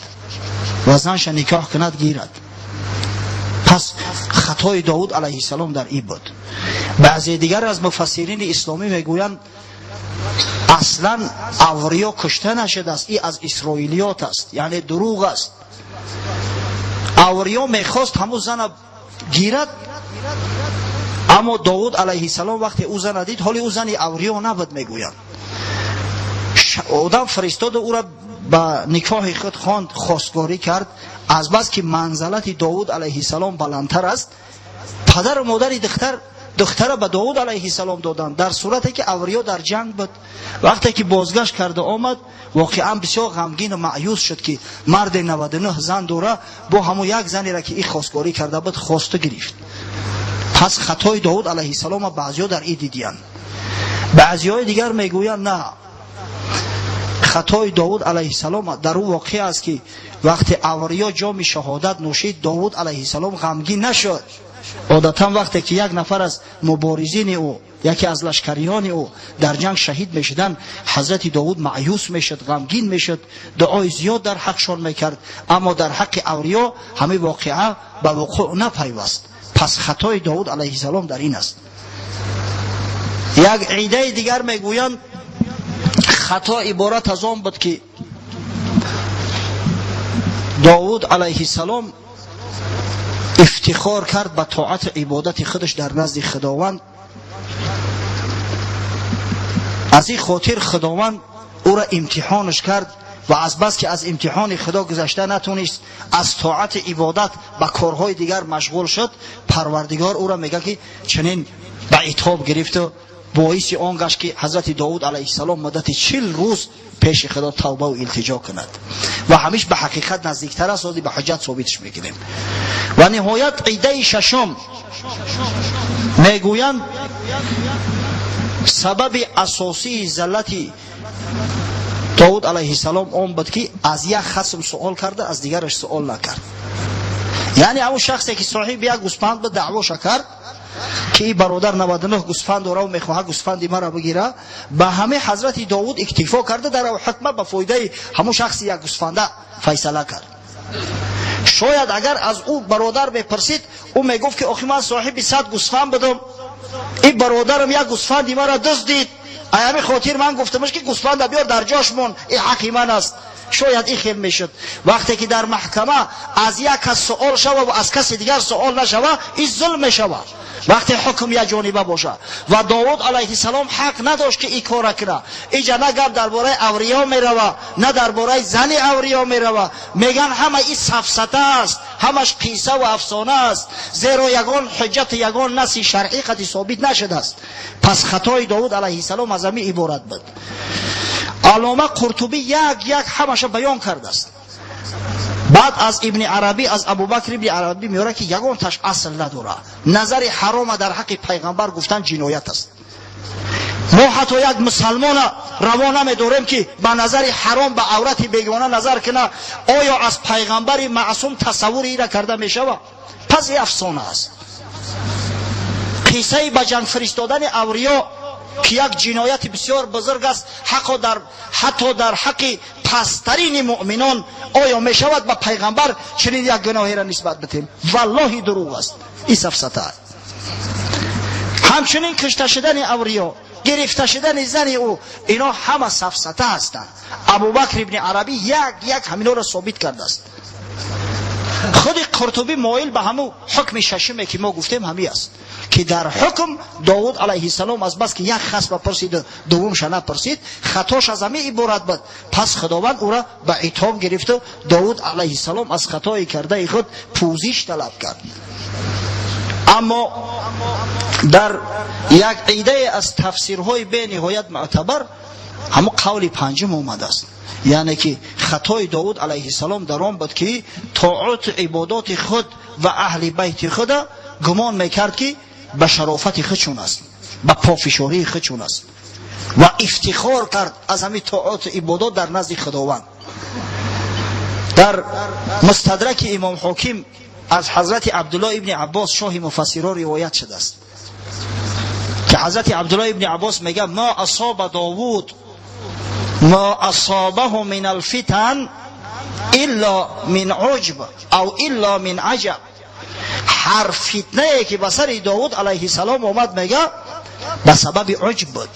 ва занша никоҳ кунад гирад. Пас хатои Довуд алайҳиссалом дар ин буд. Баъзе дигар аз муфассирини исломӣ мегӯянд аслан Авриё кушта нашудааст, ин аз исроилиёт аст, яъне дурӯғ аст. Авриё мехост ҳамун зана гирад, аммо Довуд алайҳиссалом вақте ӯ зана дид, ҳоли ӯ зани Авриё набуд мегӯянд. Одам фиристоду ӯра ба никоҳи худ хонд, хостгорӣ кард. Аз бас ки манзалати Довуд алайҳиссалом баландтар аст, падару модари духтара ба Довуд алайҳиссалом доданд, дар сурате ки Авриё дар ҷанг буд. Вақте ки бозгашт карда омад, воқеан бисёр ғамгину маъюс шуд, ки марде 99 зан дора, бо ҳамон як занеро ки ин хостгорӣ карда буд хосту гирифт. Пас хатои Довуд алайҳиссалом баъзиҳо дар ин дидиянд. Баъзиҳои дигар мегӯянд на, хатои Довуд алайҳиссалом дар ӯ воқеа аст, ки вақте Авриё ҷоми шаҳодат нӯшид, Довуд алайҳиссалом ғамгин нашуд. Одатан вақте ки як нафар аз муборизини ӯ, яке аз лашкариёни ӯ дар ҷанг шаҳид мешуданд, ҳазрати Довуд маъюс мешуд, ғамгин мешуд, дуои зиёд дар ҳақшон мекард. Аммо дар ҳаққи Авриё ҳамин воқеа ба вуқӯъ напайваст. Пас хатои Довуд алайҳиссалом дар ин аст. Як идаи дигар мегӯянд хато иборат аз он буд, ки Довуд алайҳиссалом ифтихор кард ба тоату ибодати худаш дар назди Худованд. Аз ин хотир Худованд ӯро имтиҳонаш кард ва аз бас ки аз имтиҳони Худо гузашта натонист, аз тоати ибодат ба корҳои дигар машғул шуд. Парвардигор ӯро мегӯяд, ки чунин ба итоб гирифту боиси он гашт, ки ҳазрати Довуд алайҳиссалом муддати 40 рӯз пеши Худо тавбаву илтиҷо кунад ва ҳамиш ба ҳақиқат наздиктар аст, ба ҳуҷҷат собитш мекунем. Ва ниҳоят идаи шашум мегӯянд сабаби асосии заллати Довуд алайҳиссалом он буд, ки аз як хасм суол карда, аз дигараш суол накард. Яъне ҳамун шахсе ки соҳиби як гӯспанд буд, даъвоша кард, ки ин бародар 99 гӯсфанд дора ва мехоҳад гӯсфанди маро бигира. Ба ҳамаи ҳазрати Довуд иктифо карда, дар ҳукма ба фоидаи ҳамун шахси як гӯсфанда файсала кард. Шояд агар аз ӯ бародар мепурсид, ӯ мегуфт, ки охи ман соҳиби 100 гӯсфанд будам, ин бародарам як гӯсфанди маро дуздид, ай ҳамин хотир ман гуфтамаш, ки гӯсфанда биёр дар ҷош мон, ин ҳаққи ман аст. Шояд ин хел мешуд. Вақте ки дар маҳкама аз як кас суол шава ва аз каси дигар суол нашава, ин зулм мешавад, вақте ҳукм якҷониба бошад. Ва Довуд алайҳиссалом ҳақ надошт, ки ин кора кунад. Иҷа на гап дар бораи Авриё мерава, на дар бораи зани Авриё мерава. Мегӯянд ҳама ин сафсата аст, ҳамаш қисса ва афсона аст, зеро ягон ҳуҷҷату ягон наси шаръӣ қати собит нашудааст. Пас хатои Довуд алайҳиссалом аз ҳамин иборат буд. Аллома Қуртубӣ як як ҳамаша баён кардааст. Баъд аз Ибни Арабӣ, аз Абубакр ибни Арабӣ меорад, ки ягонташ асл надорад. Назари ҳарома дар ҳаққи пайғамбар гуфтан ҷиноят аст. Мо ҳатто як мусалмона раво намедорем, ки ба назари ҳаром ба аврати бегона назар кунад. Оё аз пайғамбари маъсум тасаввури ира карда мешавад? Пас и афсона аст. Қиссаи ба ҷанг фиристодани Авриё, ки як ҷинояти бисёр бузург аст, ҳатто дар ҳаққи пасттарини муъминон, оё мешавад ба пайғамбар чунин як гуноҳеро нисбат бидиҳем? Валлоҳи, дурӯғ аст, ин сафсата аст. Ҳамчунин кушта шудани Авриё, гирифта шудани зани ӯ, ино ҳама сафсата ҳастанд. Абубакр ибни Арабӣ як як ҳаминҳоро собит кардааст. Худи Қуртубӣ моил ба ҳамун ҳукми шашуме, ки мо гуфтем, ҳамин аст, ки дар ҳукм Довуд алайҳиссалом аз бас ки як хасма пурсиду дуввумша напурсид, хатош аз ҳамин иборат буд. Пас Худованд ӯра ба итоб гирифту Довуд алайҳиссалом аз хатои кардаи худ пӯзиш талаб кард. Аммо дар як идае аз тафсирҳои бениҳоят мӯътабар ҳамун қавли панҷум омадааст, яъне ки хатои Довуд алайҳиссалом дар он буд, ки тоату ибодоти худ ва аҳли байти худа гумон мекард, ки ба шарофати худшон аст. Ба пофишории худшон аст ва ифтихор кард аз ҳамин тоату ибодат дар назди Худованд. Дар Мустадраки Имом Ҳоким аз ҳазрати Абдуллоҳ ибни Аббос, шоҳи муфассиро, ривоят шудааст, ки ҳазрати Абдуллоҳ ибни Аббос мегӯяд: ма асоба Довуд ма асобаҳу мин алфитан илла мин уҷб ав илла мин аҷаб. Ҳар фитнае ки ба сари Довуд алайҳиссалом омад, мега, ба сабаби уҷб буд,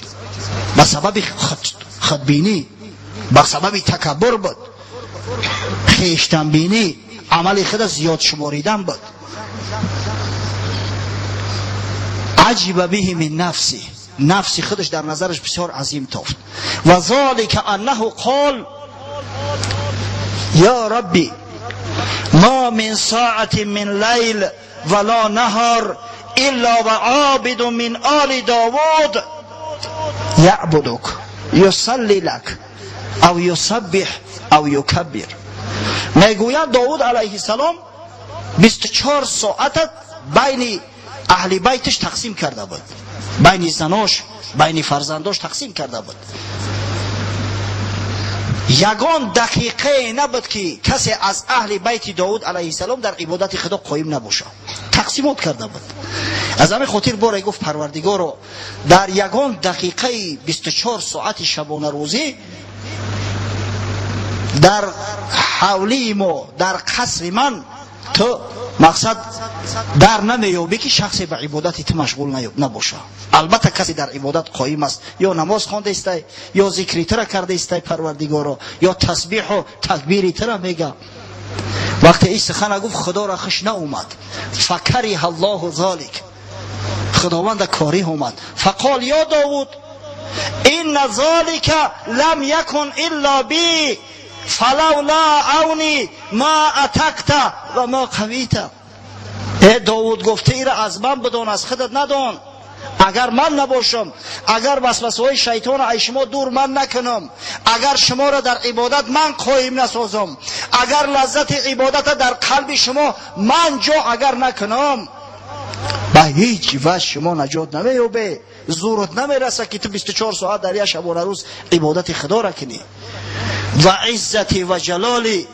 ба сабаби худбинӣ, ба сабаби такаббур буд, хештанбинӣ, амали худа зиёд шуморидан буд. Аҷиба биҳи мин нафси, нафси худаш дар назараш бисёр азим тофт. Ва золика аннаҳу қол: я рабби, ма мин соатин мин лайл вала наҳар илла ва обиду мин оли Довуд яъбудук, юсалли лак ав юсаббих ав юкаббир. Мегӯяд, Довуд алайҳиссалом 24 соата байни аҳли байтиш тақсим карда буд, байни занош, байни фарзандош тақсим карда буд. Ягон дақиқае набуд, ки касе аз аҳли байти Довуд алайҳиссалом дар ибодати Худо қоим набошад. Тақсимот карда буд. Аз ҳамин хотир боре гуфт: Парвардигоро, дар ягон дақиқаи 24 соати шабонарӯзӣ дар ҳавлии мо, дар қасри ман, ту мақсад дар намеёбӣ, ки шахсе ба ибодати ту машғул набошад. Албатта, касе дар ибодат қоим аст, ё намоз хонда истай, ё зикри тура карда истай, Парвардигоро, ё тасбиҳу такбири тура мега. Вақте ин сухана гуфт, Худоро хуш наомад. Факариҳа Аллоҳу золик, Худованда корих омад. Фақол: ё Довуд, инна золика лам якун илла би, фалавла авни ма атакта ва ма қавита. Э Довуд, гуфта, ира аз ман бидон, аз худат надон. Агар ман набошам, агар васвасаҳои шайтона ай шумо дур ман накунам, агар шуморо дар ибодат ман қоим насозам, агар лаззати ибодата дар қалби шумо ман ҷо агар накунам, ба ҳеҷ ваҷ шумо наҷот намеёбе. Зурут намераса, ки ту 24 соат дар як шабонарӯз ибодати Худоро кунӣ. Ва иззати ва ҷалоли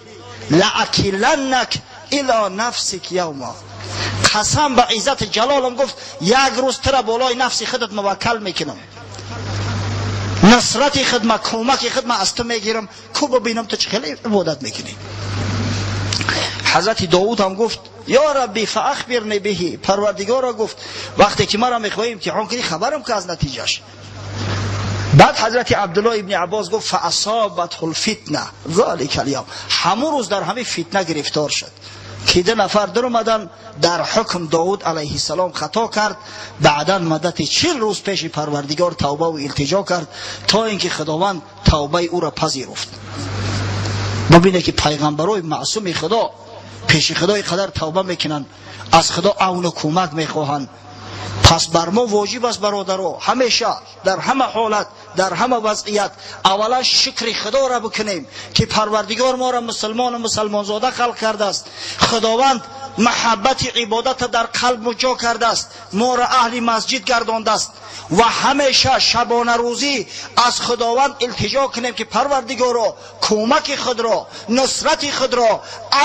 лаакиланнак ило нафсик явма. Қасам ба иззати ҷалолам, гуфт, як рӯз тура болои нафси худат муваккал мекунам, насрати хидма, кӯмаки хидма аз ту мегирам, ку бибинам, ту чӣ хеле ибодат мекунӣ. Ҳазрати Довуд ҳам гуфт: ё рабби, фаахбирни биҳи. Парвардигоро, гуфт, вақте ки маро мехоҳӣ имтиҳон кунӣ, хабарам ка аз натиҷаш. Баъд ҳазрати Абдуллоҳ ибни Аббос гуфт: фаасобатҳу лфитна залика алявм. Ҳамун рӯз дар ҳамин фитна гирифтор шуд, ки ду нафар дуромадан дар ҳукм. Довуд алайҳиссалом хато кард. Баъдан муддати 40 рӯз пеши Парвардигор тавбаву илтиҷо кард, то ин ки Худованд тавбаи ӯро пазируфт. Бубине, ки пайғамбарои маъсуми Худо пеши Худо ин қадар тавба мекунанд, аз Худо авну кӯмак мехоҳанд. Пас бар мо воҷиб аст, бародаро, ҳамеша, дар ҳама ҳолат, дар ҳама вазъият аввалан шукри Худоро бикунем, ки Парвардигор моро мусулмону мусалмонзода халқ кардааст, Худованд маҳаббати ибодата дар қалб ҷо кардааст, моро аҳли масҷид гардондааст. Ва ҳамеша шабонарӯзӣ аз Худованд илтиҷо кунем, ки Парвардигоро, кӯмаки худро, нусрати худро,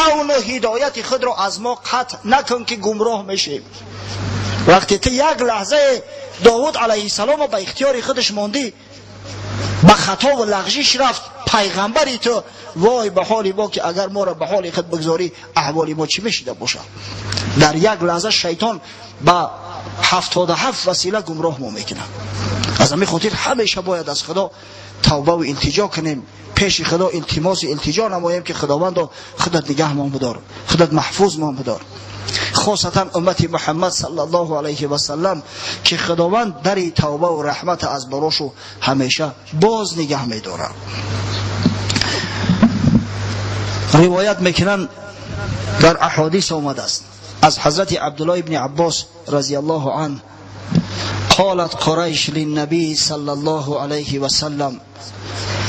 авну ҳидояти худро аз мо қатъ накун, ки гумроҳ мешем. Вақте ту як лаҳзае Довуд алайҳиссаломо ба ихтиёри худаш мондӣ, ба хатову лағжиш рафт пайғамбари ту, вой ба ҳоли мо, ки агар моро ба ҳоли худ бигзорӣ, аҳволи мо чӣ мешида бошад? Дар як лаҳза шайтон ба 77 васила гумроҳ мо мекунад. Аз ҳамин хотир ҳамеша бояд аз Худо тавбаву илтиҷо кунем, пеши Худо илтимосу илтиҷо намоем, ки Худовандо, худат нигаҳмон бидор, худат маҳфузмон бидор, хосатан уммати Муҳаммад саллаллоҳу алайҳи васаллам, ки Худованд дари тавбаву раҳмата аз барошу ҳамеша боз нигаҳ медорад. Ривоят мекунанд, дар аҳодис омадааст аз ҳазрати Абдуллоҳ ибни Аббос разияллоҳу анҳ: قالت قریش للنبی صلی الله علیه وسلم.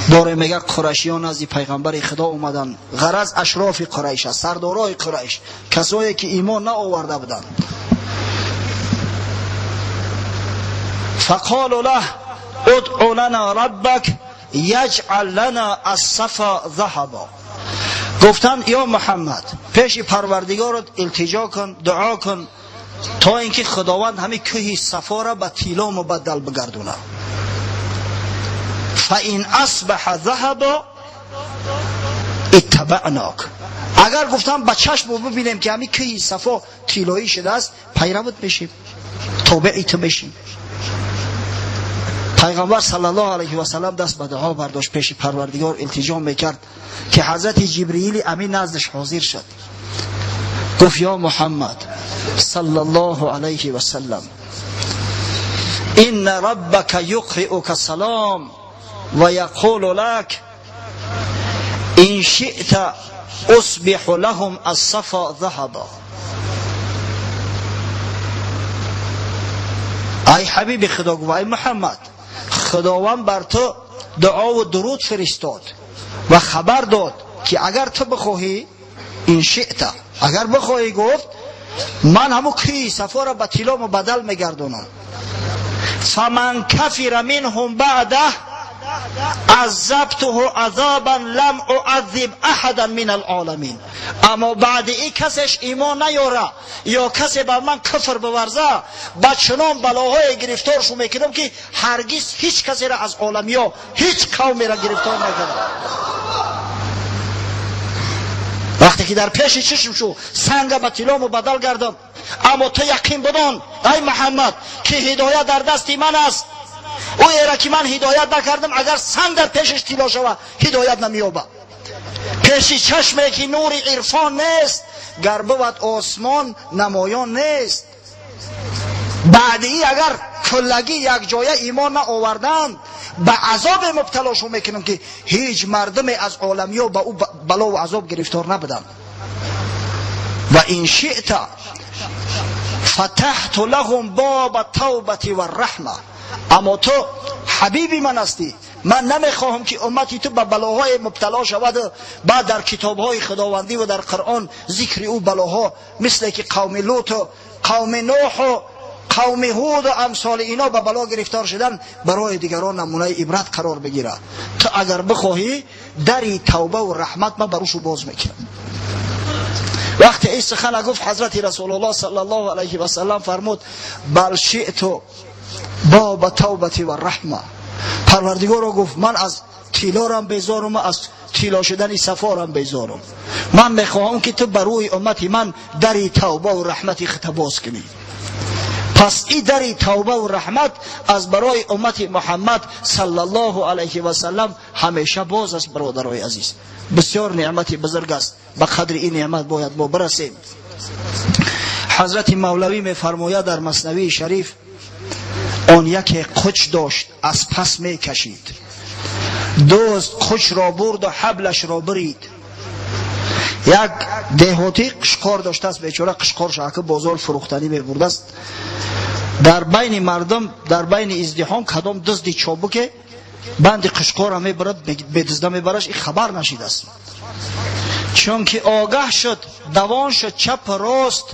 боре, мега, қурайшиён назди пайғамбари Худо омаданд. Ғараз ашрофи Қурайш аст, сардорои Қурайш, касое ки имон наоварда буданд. فقالوا له ادع لنا ربك یجعل لنا الصفا ذهبا. گفتند یا محمد پیش پروردگارت التجا کن، دعا کن تا اینکه خداوند همین کوه صفا را به طلا مبدل بگردونه. فان اصبح ذهبا اتبعناک. اگر گفتم به چشم ببینیم که همین کوه صفا طلایی شده است، پیروت میشیم، تابع تو میشیم. پیغمبر صلی الله علیه و سلم دست به دعا برداشت، پیش پروردگار التجا میکرد که حضرت جبرئیل امین نزدش حاضر شد. گفت یا محمد صلی الله علیه و سلم ان ربک یقرئک السلام و یقول لک ان شئت اصبح لهم الصفا ذهبا. ای حبیب خدا، گفت ای محمد، خداوند بر تو دعا و درود فرستاد و خبر داد که اگر تو بخواهی، این شئت، اگر بخواهی، گفت من همون کوه صفا را به طلا مبدل میگردونم. فمن کفر منهم بعده عذبته عذابا لم اعذب احدا من العالمین. اما بعد این کسش ایمان نیاره یا کسی بر من کفر بورزه، با چنان بلاهای گرفتارشو میکنم که هرگز هیچ کسی را از عالمی ها، هیچ قومی را گرفتار نکردم. وقتی که در پیش چشم شو سنگ به طلا مبدل گردم، اما تو یقین بدان ای محمد که هدایت در دست من است. او را که من هدایت نکردم، اگر سنگ در پیشش طلا شود هدایت نمییابد. پیش چشمه که نور عرفان نیست، گر بود آسمان نمایان نیست. بعد ای اگر کلگی یک جایه ایمان نآوردند، به عذاب مبتلا شو میکنم که هیچ مردم از عالمی ها به او بلا و عذاب گرفتار نبودند. و این شئت فتحت لهم باب التوبة و الرحمه. اما تو حبیبی من هستی، من نمیخواهم که امتی تو به بلاهای مبتلا شود. بعد در کتابهای خداوندی و در قرآن ذکر او بلاها، مثل که قوم لوط و قوم نوح و قوم هود و امثال اینا به بلا گرفتار شدن، برای دیگران نمونه عبرت قرار بگیره. تو اگر بخواهی دری توبه و رحمت من بروشو باز میکنم. وقتی این سخن گفت، حضرت رسول الله صلی الله علیه و سلم فرمود بل شئت باب توبة و رحمه. پروردگار را گفت من از طلارم بیزارم، از طلا شدن صفارم بیزارم. من میخواهم که تو بر روی امت من دری توبه و رحمت خود باز کنی. پس این دری توبه و رحمت از برای امت محمد صلی الله علیه و سلم همیشه باز است. برادرای عزیز، بسیار نعمت بزرگ است، به قدر این نعمت باید ما برسیم. حضرت مولوی میفرماید در مثنوی شریف: آن یکی قچ داشت از پس می کشید، دزد قچ را برد و حبلش را برید. یک деҳотӣ қишқор доштааст, бечора қишқорш ака бозор фурӯхтанӣ мебурдааст. Дар байни мардум, дар байни издиҳом кадом дузди чобуке банди қишқорро мебарад, бедузда мебараш, ин хабар нашидааст. Чунки огаҳ шуд, давон шуд чап рост,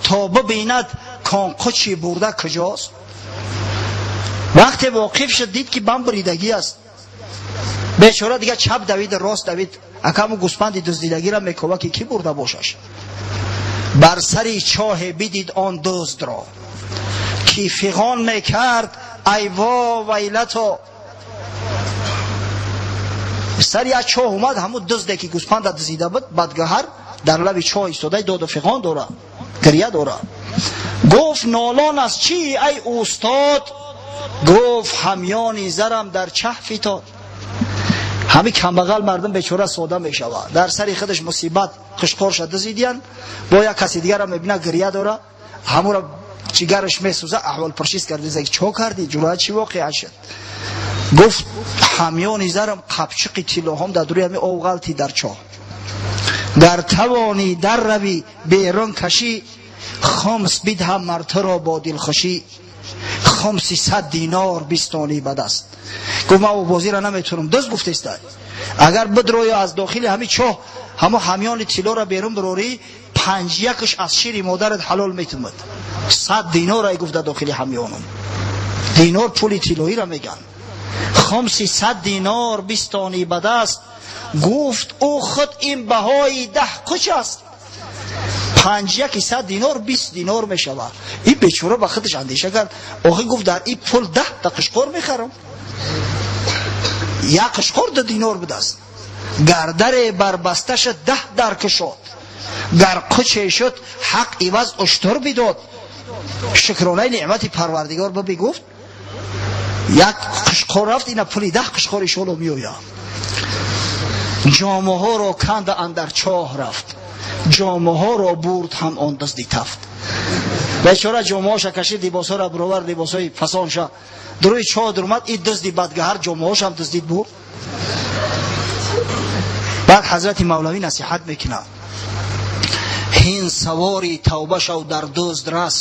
то бибинад кон қучи бурда куҷост. Вақте воқиф шуд, дид ки банд буридагӣ аст. Бечора дигар чап давид, рост давид, акаму гӯспанди дуздидагиро мекова ки кӣ бурда бошаш. Бар сари чоҳе бидид он дуздро ки фиғон мекард: ай во вайлато. Сари як чоҳ омад, ҳамун дузде ки гӯспанда дузида буд, бадгаҳар дар лаби чоҳ истода, доду фиғон дора, гиря дора. Гуфт: нолон аз чӣ, ай устод? Гуфт: ҳамёни зарам дар чаҳ фитод. Ҳамин камбағал мардум бечора сода мешавад, дар сари худаш мусибат, қишқорша дузидиян, бо як каси дигарро мебина, гиря дора, ҳамуро ҷигараш месӯза. Аҳволпурсис карди, чо кардӣ, ҷура, чӣ воқеа шуд? Гуфт: ҳамёни зарам, қапчиқи тиллоҳом дар дури ҳами ов ғалти дар чоҳ. Гар тавонӣ дар равӣ берун кашӣ, хумс бидҳам мартаро бо дилхушӣ, хумси 100 динор бистонӣ ба даст. Гуфт: ман обозиро наметавонам. Дузд гуфтеста: агар бидроё аз дохили ҳами чоҳ ҳамо ҳамёни тиллоро берун бирорӣ, панҷ якаш аз шири модарат ҳалол метумад. 100 динор ай, гуфт, дар дохили ҳамёнам. Динор пули тиллоиро меган. Хумси 100 динор бистони ба даст, гуфт ӯ худ ин баҳои 10 қуч аст. 5 100 динор 20 динор мешавад. Ин бечора ба худаш андеша кард, охи гуфт дар ин пул 10 та қишқор мехарам. Як қишқор 2 динор будааст. Гардаре барбаста шуд 10 дар кушод, гар қуче шуд ҳақ иваз уштур бидод. Шукронаи неъмати парвардигор ба бигуфт, як қишқор рафт, ина пули 10 қишқор ишоло меояд. Ҷомаҳоро канда андар чоҳ рафт, ҷомаҳоро бурд ҳам он дузди тафт. Бечора ҷомаҳоша кашид, либосҳоро баровард, либосҳои фасонша дуруи чоҳ дурмад. Ин дузди бадгаҳар ҷомаҳошам дуздид бурд. Баъд ҳазрати мавлавӣ насиҳат мекунад: ҳин савори тавба шав, дар дузд рас,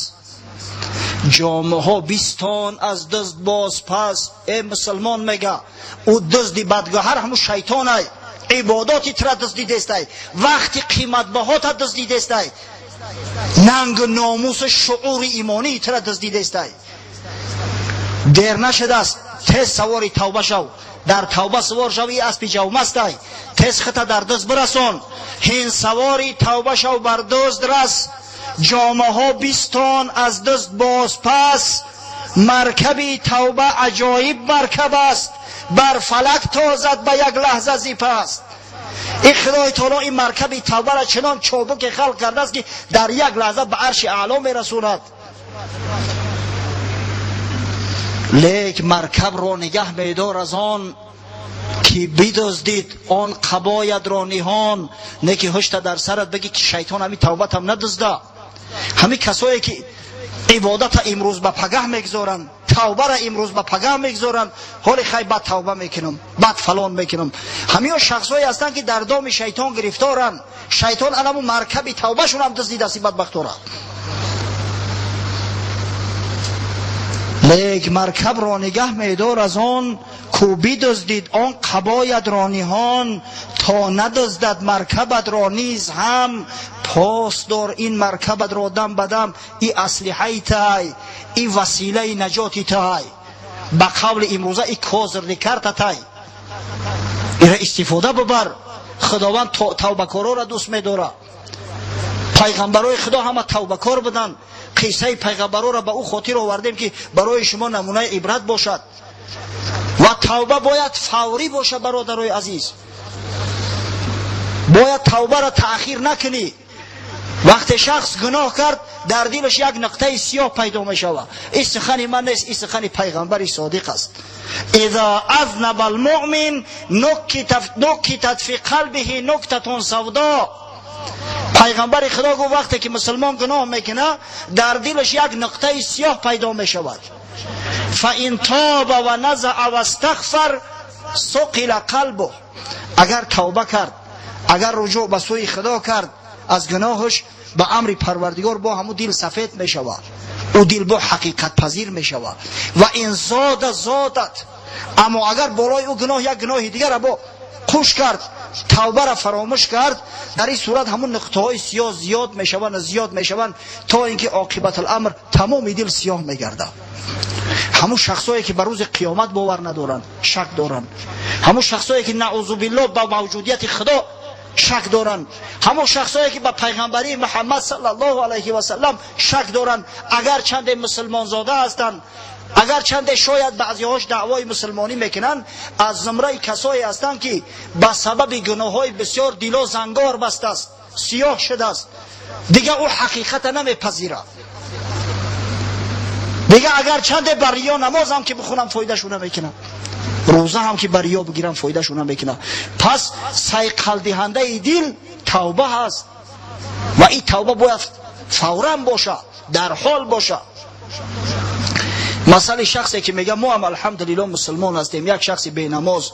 ҷомаҳо бистон аз дузд боз пас. Э мусулмон, мега, ӯ дузди бадгаҳар ҳамун шайтонай, ибодоти тра дуздидестай, вақти қиматбаҳота дуздидестай, нангу номусу шуури имонии тра дуздидестай. Дер нашудааст, тез савори тавба шав, дар тавба савор шав, и аспи ҷавмастай, тез хита дар дузд бирасон. Ҳин савори тавба шав, бар дузд рас, ҷомаҳо бистон аз дузд боз пас. Маркаби тавба аҷоиб маркаб аст, бар фалак тозад ба як лаҳза зипаст. Ин худои таоло ин маркаби тавбаро чунон чобуке халқ кардааст, ки дар як лаҳза ба арши аъло мерасонад. Лек маркабро нигаҳ медор аз он ки бидуздид он қабоядро ниҳон. Не ки ҳушта дар сарат бигӣ, ки шайтон ҳамин тавбатам надузда. Ҳамин касое ки ибодата имрӯз ба пагаҳ мегузоранд, тавбара имрӯз ба пагаҳ мегузоранд, ҳоли хай баъд тавба мекунам, баъд фалон мекунам, ҳамиё шахсҳое ҳастанд, ки дар доми шайтон гирифторанд. Шайтон анаму маркаби тавбашонам дуздидаст, ин бадбахтора. Лек маркабро нигаҳ медор аз он ку бидуздид он қабоядро ниҳон. То надуздад маркабатро низ ҳам, пос дор ин маркабатро дам ба дам. И аслиҳаи тай, и василаи наҷоти тай, ба қавли имрӯза и козирни карта тай, ира истифода бибар. Худованд тавбакорора дӯст медорад. Пайғамбарои Худо ҳама тавбакор буданд. Қиссаи пайғамбарора ба ӯ хотир овардем, ки барои шумо намунаи ибрат бошад. Ва тавба бояд фаврӣ бошад, бародарои азиз. Бояд тавбаро таъхир накунӣ. Вақте шахс гуноҳ кард, дар дилаш як нуқтаи сиёҳ пайдо мешавад. Ин сухани ман нест, ин сухани пайғамбари содиқ аст. Иза азнаба алмуъмин нукитат фи қалбиҳи нуктатун савдо. Пайғамбари Худо гуфт, вақте ки мусулмон гуноҳ мекунад, дар дилаш як нуқтаи сиёҳ пайдо мешавад. Фаин тоба ва назаа вастағфар суқила қалбуҳ. Агар тавба кард, агар руҷӯъ ба сӯи Худо кард, аз гуноҳаш ба амри Парвардигор бо ҳамун дил сафед мешавад, ӯ дил бо ҳақиқатпазир мешавад. Ва ин зода зодат. Аммо агар болои ӯ гуноҳ як гуноҳи дигара бо қуш кард, тавбаро фаромӯш кард, дар ин сурат ҳамун нуқтаҳои сиёҳ зиёд мешаванд, зиёд мешаванд, то ин ки оқибатуламр тамоми дил сиёҳ мегардад. Ҳамун шахсое ки ба рӯзи қиёмат бовар надоранд, шак доранд, ҳамун шахсое ки наъузу биллоҳ ба мавҷудияти Худо шак доранд, ҳамон шахсое ки ба пайғамбарии Муҳаммад саллаллоҳу алайҳи васаллам шак доранд, агар чанде мусулмонзода ҳастанд, агар чанде шояд баъзеҳош даъвои мусулмонӣ мекунанд, аз зумраи касое ҳастанд, ки ба сабаби гуноҳҳои бисёр дило зангор бастааст, сиёҳ шудааст, дигар ӯ ҳақиқата намепазирад. Дигар агар чанде ба риё намозам ки бихонам, фоидашу намекунам, рӯза ҳам ки ба риё бигирам, фоидашу намекунам. Пас сайқалдиҳандаи дил тавба ҳаст ва ин тавба бояд фавран бошад, дар ҳол бошад. Масъалаи шахсе ки мега, мо ҳам алҳамдулилло мусулмон ҳастем, як шахси бенамоз,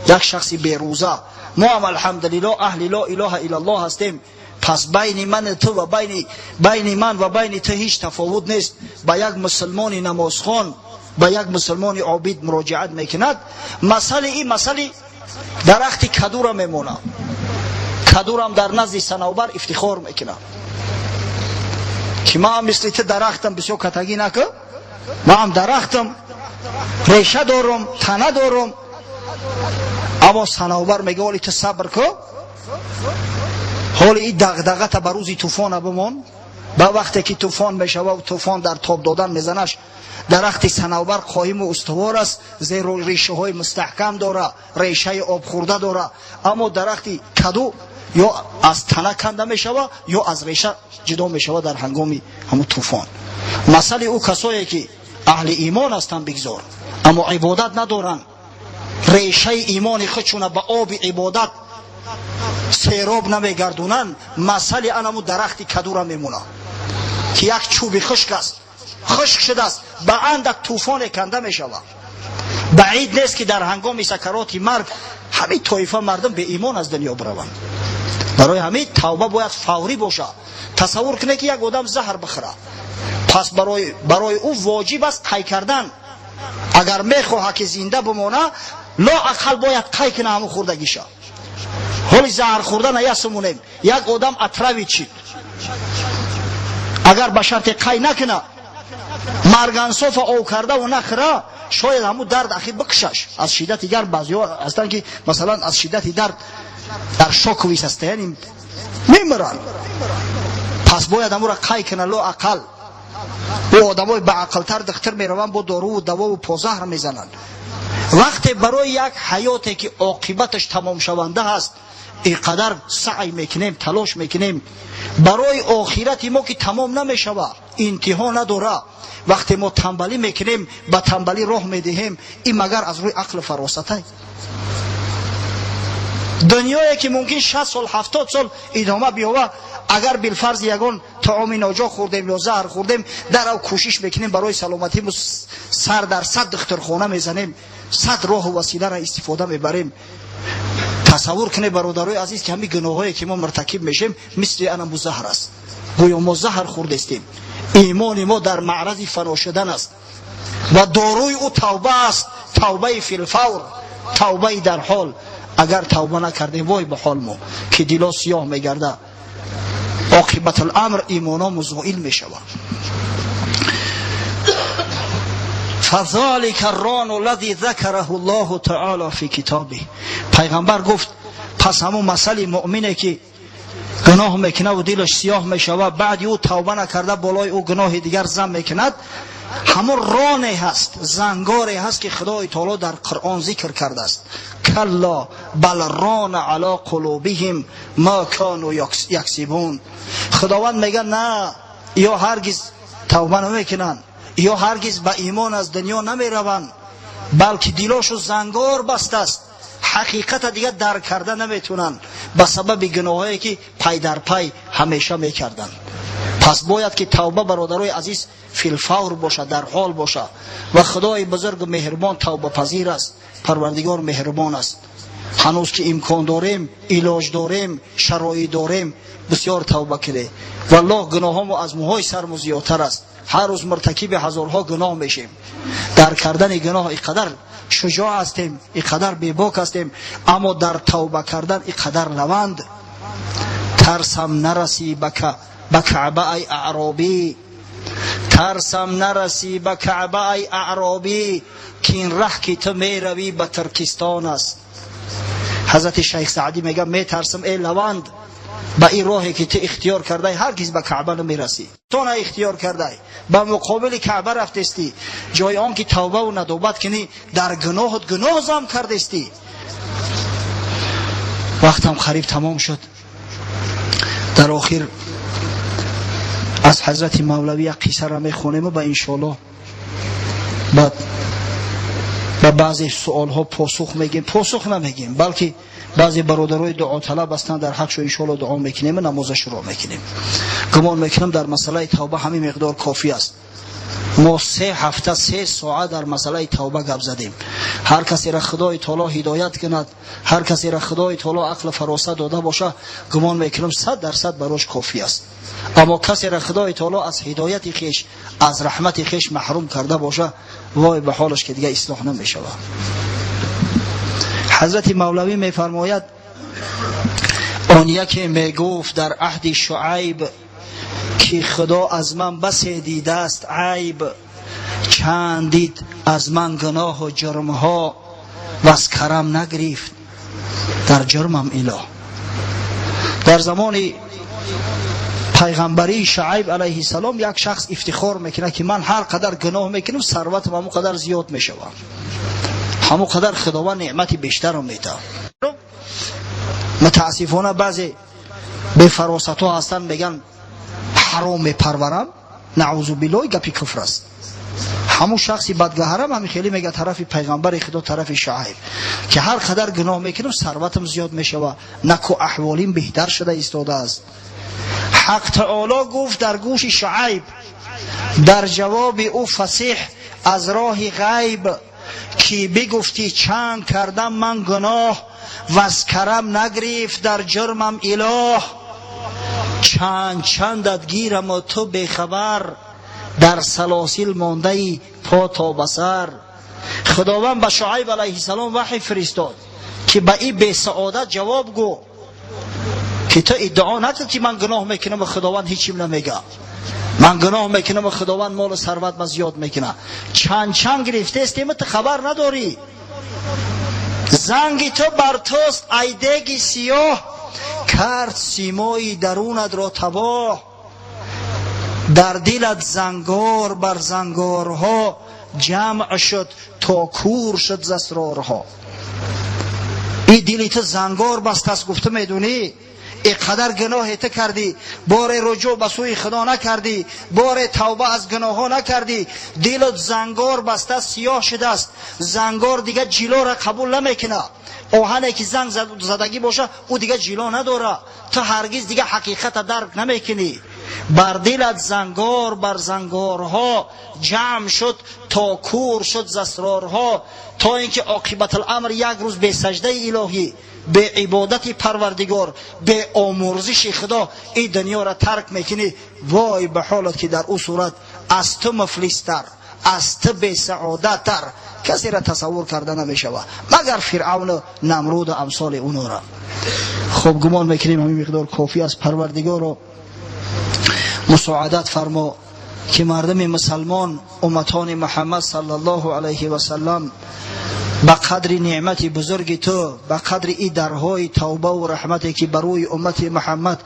як шахси берӯза, мо ҳам алҳамдулилло аҳли ло илоҳа иллаллоҳ ҳастем, пас байни ман ту ва байни ман ва байни ту ҳеҷ тафовут нест. Ба як мусулмони намозхон, ба як мусулмони обид муроҷиат мекунад. Масъалаи ин масъали дарахти кадура мемонад. Кадурам дар назди санавбар ифтихор мекунад, ки ман мисли ту дарахтам, бисёр катагӣ накун, ман дарахтам. Реша дорум, тана дорум. Аммо санавбар мега ҳоли ту сабр ку, ҳоли и дағдағата ба рӯзи тӯфона бимон. Ба вақте ки тӯфон мешава ва тӯфон дар тоб додан мезанаш, дарахти санавбар қоиму устувор аст, зеро решаҳои мустаҳкам дора, решаи обхӯрда дора. Аммо дарахти каду ё аз тана канда мешава, ё аз реша ҷудо мешава дар ҳангоми ҳамун тӯфон. Масали ӯ касое ки аҳли имон ҳастанд бигзор, аммо ибодат надоранд, решаи имони худшона ба оби ибодат сероб намегардонанд, масали анаму дарахти кадура мемонад ки як чӯби хушк аст, хушк шудааст, ба андак тӯфоне канда мешавад. Баъид нест ки дар ҳангоми сакароти марг ҳамин тоифа мардум беимон аз дунё бираванд. Барои ҳамин тавба бояд фаврӣ бошад. Тасаввур кунед ки як одам заҳр бихӯрад, пас барои ӯ воҷиб аст қай кардан. Агар мехоҳад ки зинда бимонад, лоақал бояд қай кунад ҳамун хӯрдагиша. Ҳоли заҳр хӯрдана ясмонем, як одам отравить шид, агар ба шарте қай накунад, маргансофа ов кардаву нахӯра, шояд ҳамун дард ахи бикушаш аз шиддати гарм. Баъзеҳо ҳастанд ки масалан аз шиддати дард дар шоковый состояние мемиранд. Пас бояд ҳамура қай кунад лоақал. Ӯ одамои баақлтар духтур мераванд, бо доруву давову позаҳр мезананд. Вақте барои як ҳаёте ки оқибаташ тамомшаванда ҳаст ин қадар саъй мекунем, талош мекунем, барои охирати мо ки тамом намешава, интиҳо надора, вақте мо тамбалӣ мекунем, ба тамбалӣ роҳ медиҳем, ин магар аз рӯи ақлу фаросатай? Дунёе ки мумкин 60 сол, 70 сол идома биёва, агар билфарзи ягон таоми ноҷо хӯрдем ё заҳр хӯрдем, дарав кӯшиш мекунем барои саломатиму сар дар сад духтурхона мезанем, сад роҳу василаро истифода мебарем. Тасаввур кунед, бародарои азиз, ки ҳамин гуноҳое ки мо муртакиб мешем мисли анаму заҳр аст. Гӯё мо заҳр хӯрдестем. Имони мо дар маърази фано шудан аст ва доруи ӯ тавба аст, тавбаи филфавр, тавбаи дар ҳол. Агар тавба накардем, вой ба ҳол мо ки дило сиёҳ мегарда, оқибатуламр имоно музоил мешавад. فذلك الران الذي ذكره الله تعالى في كتابه. پیغمبر گفت پس همون مسئله مؤمنه که گناه میکنه و دلش سیاه میشود، بعد او توبه نکرده بالای او گناه دیگر زم میکند، همون رانه هست، زنگاره هست که خدای تعالی در قرآن ذکر کرده است. کلا بل ران علی قلوبهم ما كانوا یکسبون. خداوند میگه نه، یا هرگز توبه نمیکنن، یا هرگز به ایمان از دنیا نمیروند، بلکه دلاشو زنگار بسته است، حقیقت دیگه درک کرده نمیتونن به سبب گناهایی که پای در پای همیشه میکردن. پس باید که توبه برادرای عزیز فی‌الفور باشه، در حال باشه و خدای بزرگ مهربان توبه پذیر است، پروردگار مهربان است. هنوز که امکان داریم، علاج داریم، شرایط داریم، بسیار توبه کنیم. والله گناهامو از موهای سرمو زیادتر است. هر روز مرتکب هزارها گناه میشیم. در کردن گناه اینقدر شجاع هستیم، اینقدر بیباک هستیم، اما در توبه کردن اینقدر لوند. ترسم نرسی به کعبه ای اعرابی، ترسم نرسی به کعبه ای اعرابی، که این ره که تو میروی به ترکستان است. حضرت شیخ سعدی میگه میترسم ای لوند، به این راهی که تو اختیار کرده هرگز به کعبه نمیرسی. تو نه اختیار کرده، به مقابل کعبه رفتستی، جای آن که توبه و ندابت کنی در گناهت گناه زم کردستی. وقتم قریب تمام شد. در آخر از حضرت مولوی یک قصه را میخونیم و انشالله بعد به بعضی سوال ها پاسخ میگیم، پاسخ نمیگیم بلکه بعضی برادرای دعا طلب هستند، در حقشون انشالله دعا میکنیم و نماز شروع میکنیم. گمان میکنم در مسئله توبه همین مقدار کافی است. ما 3 هفته 3 ساعت در مسئله توبه گپ زدیم. هر کسی را خدای تعالی هدایت کند، هر کسی را خدای تعالی عقل فراست داده باشه، گمان میکنم 100% براش کافی است. اما کسی را خدای تعالی از هدایت خیش، از رحمت خیش محروم کرده باشه، وای به حالش که دیگه اصلاح نمیشود. حضرت مولوی میفرماید آن یکی میگفت در عهد شعیب که خدا از من بسی دیده است عیب، Чанд дид аз ман гуноҳу ҷурмҳо, ваз карам нагирифт дар ҷурмам илоҳ. Дар замони пайғамбарии Шуайб алайҳиссалом як шахс ифтихор мекунад, ки ман ҳар қадар гуноҳ мекунам, сарватам ҳамон қадар зиёд мешавад, ҳамон қадар Худованд неъмати бештарро медиҳад. Мутаассифона, баъзе бефаросатҳо ҳастанд, мегӯянд: «Ҳаром мепарварам». Наъузу биллоҳ, гапи куфр аст. Ҳамун шахси бадгаҳарам ҳамин хеле мега тарафи пайғамбари Худо, тарафи Шуайб, ки ҳар қадар гуноҳ мекунам, сарватам зиёд мешавад, наку аҳволим беҳтар шуда истодааст. Ҳақ таоло гуфт дар гӯши Шуайб, дар ҷавоби ӯ фасеҳ аз роҳи ғайб, ки бигуфтӣ: «Чанд кардам ман гуноҳ, ваз карам нагирифт дар ҷурмам илоҳ. Чанд чандат гираму ту бехабар, дар салосил мондаи по то ба сар». Худованд ба Шуайб алайҳиссалом ваҳй фиристод, ки ба ин бесаодат ҷавоб гӯ, ки ту иддао накун, ки ман гуноҳ мекунам ва Худованд ҳечим намега, ман гуноҳ мекунам ва Худованд молу сарват ма зиёд мекунад. Чанд чанд гирифтаестем, ту хабар надорӣ. Занги ту бар туст айдеги сиёҳ, кард симои дарунатро табоҳ. Дар дилат зангор бар зангорҳо ҷамъ шуд, то кур шуд з асрорҳо. И дили ту зангор бастааст, гуфта медунӣ, иқадар гуноҳе ту кардӣ, боре руҷӯъ ба сӯи Худо накардӣ, боре тавба аз гуноҳҳо накардӣ, дилат зангор баста, сиёҳ шудааст. Зангор дига ҷилоро қабул намекунад. Оҳане ки занг задагӣ боша, ӯ дига ҷило надора. Ту ҳаргиз дига ҳақиқата дарк намекунӣ. Бар дилат зангор бар зангорҳо ҷамъ шуд, то кур шуд з асрорҳо. То ин ки оқибатуламр як рӯз бесаҷдаи илоҳӣ, беибодати Парвардигор, беомӯрзиши Худо ин дунёро тарк мекунӣ. Вой ба ҳолат, ки дар ӯ сурат аз ту муфлистар, аз ту бесаодаттар касеро тасаввур карда намешавад, магар Фиръавну Намруду амсоли унора. Хуб, гумон мекунем, ҳамин миқдор кофӣ аст. Парвардигоро, мусоадат фармо, ки мардуми мусалмон, умматони Муҳаммад саллаллоҳу алайҳи васаллам, ба қадри неъмати бузурги ту, ба қадри и дарҳои тавбаву раҳмате, ки ба рӯи уммати Муҳаммад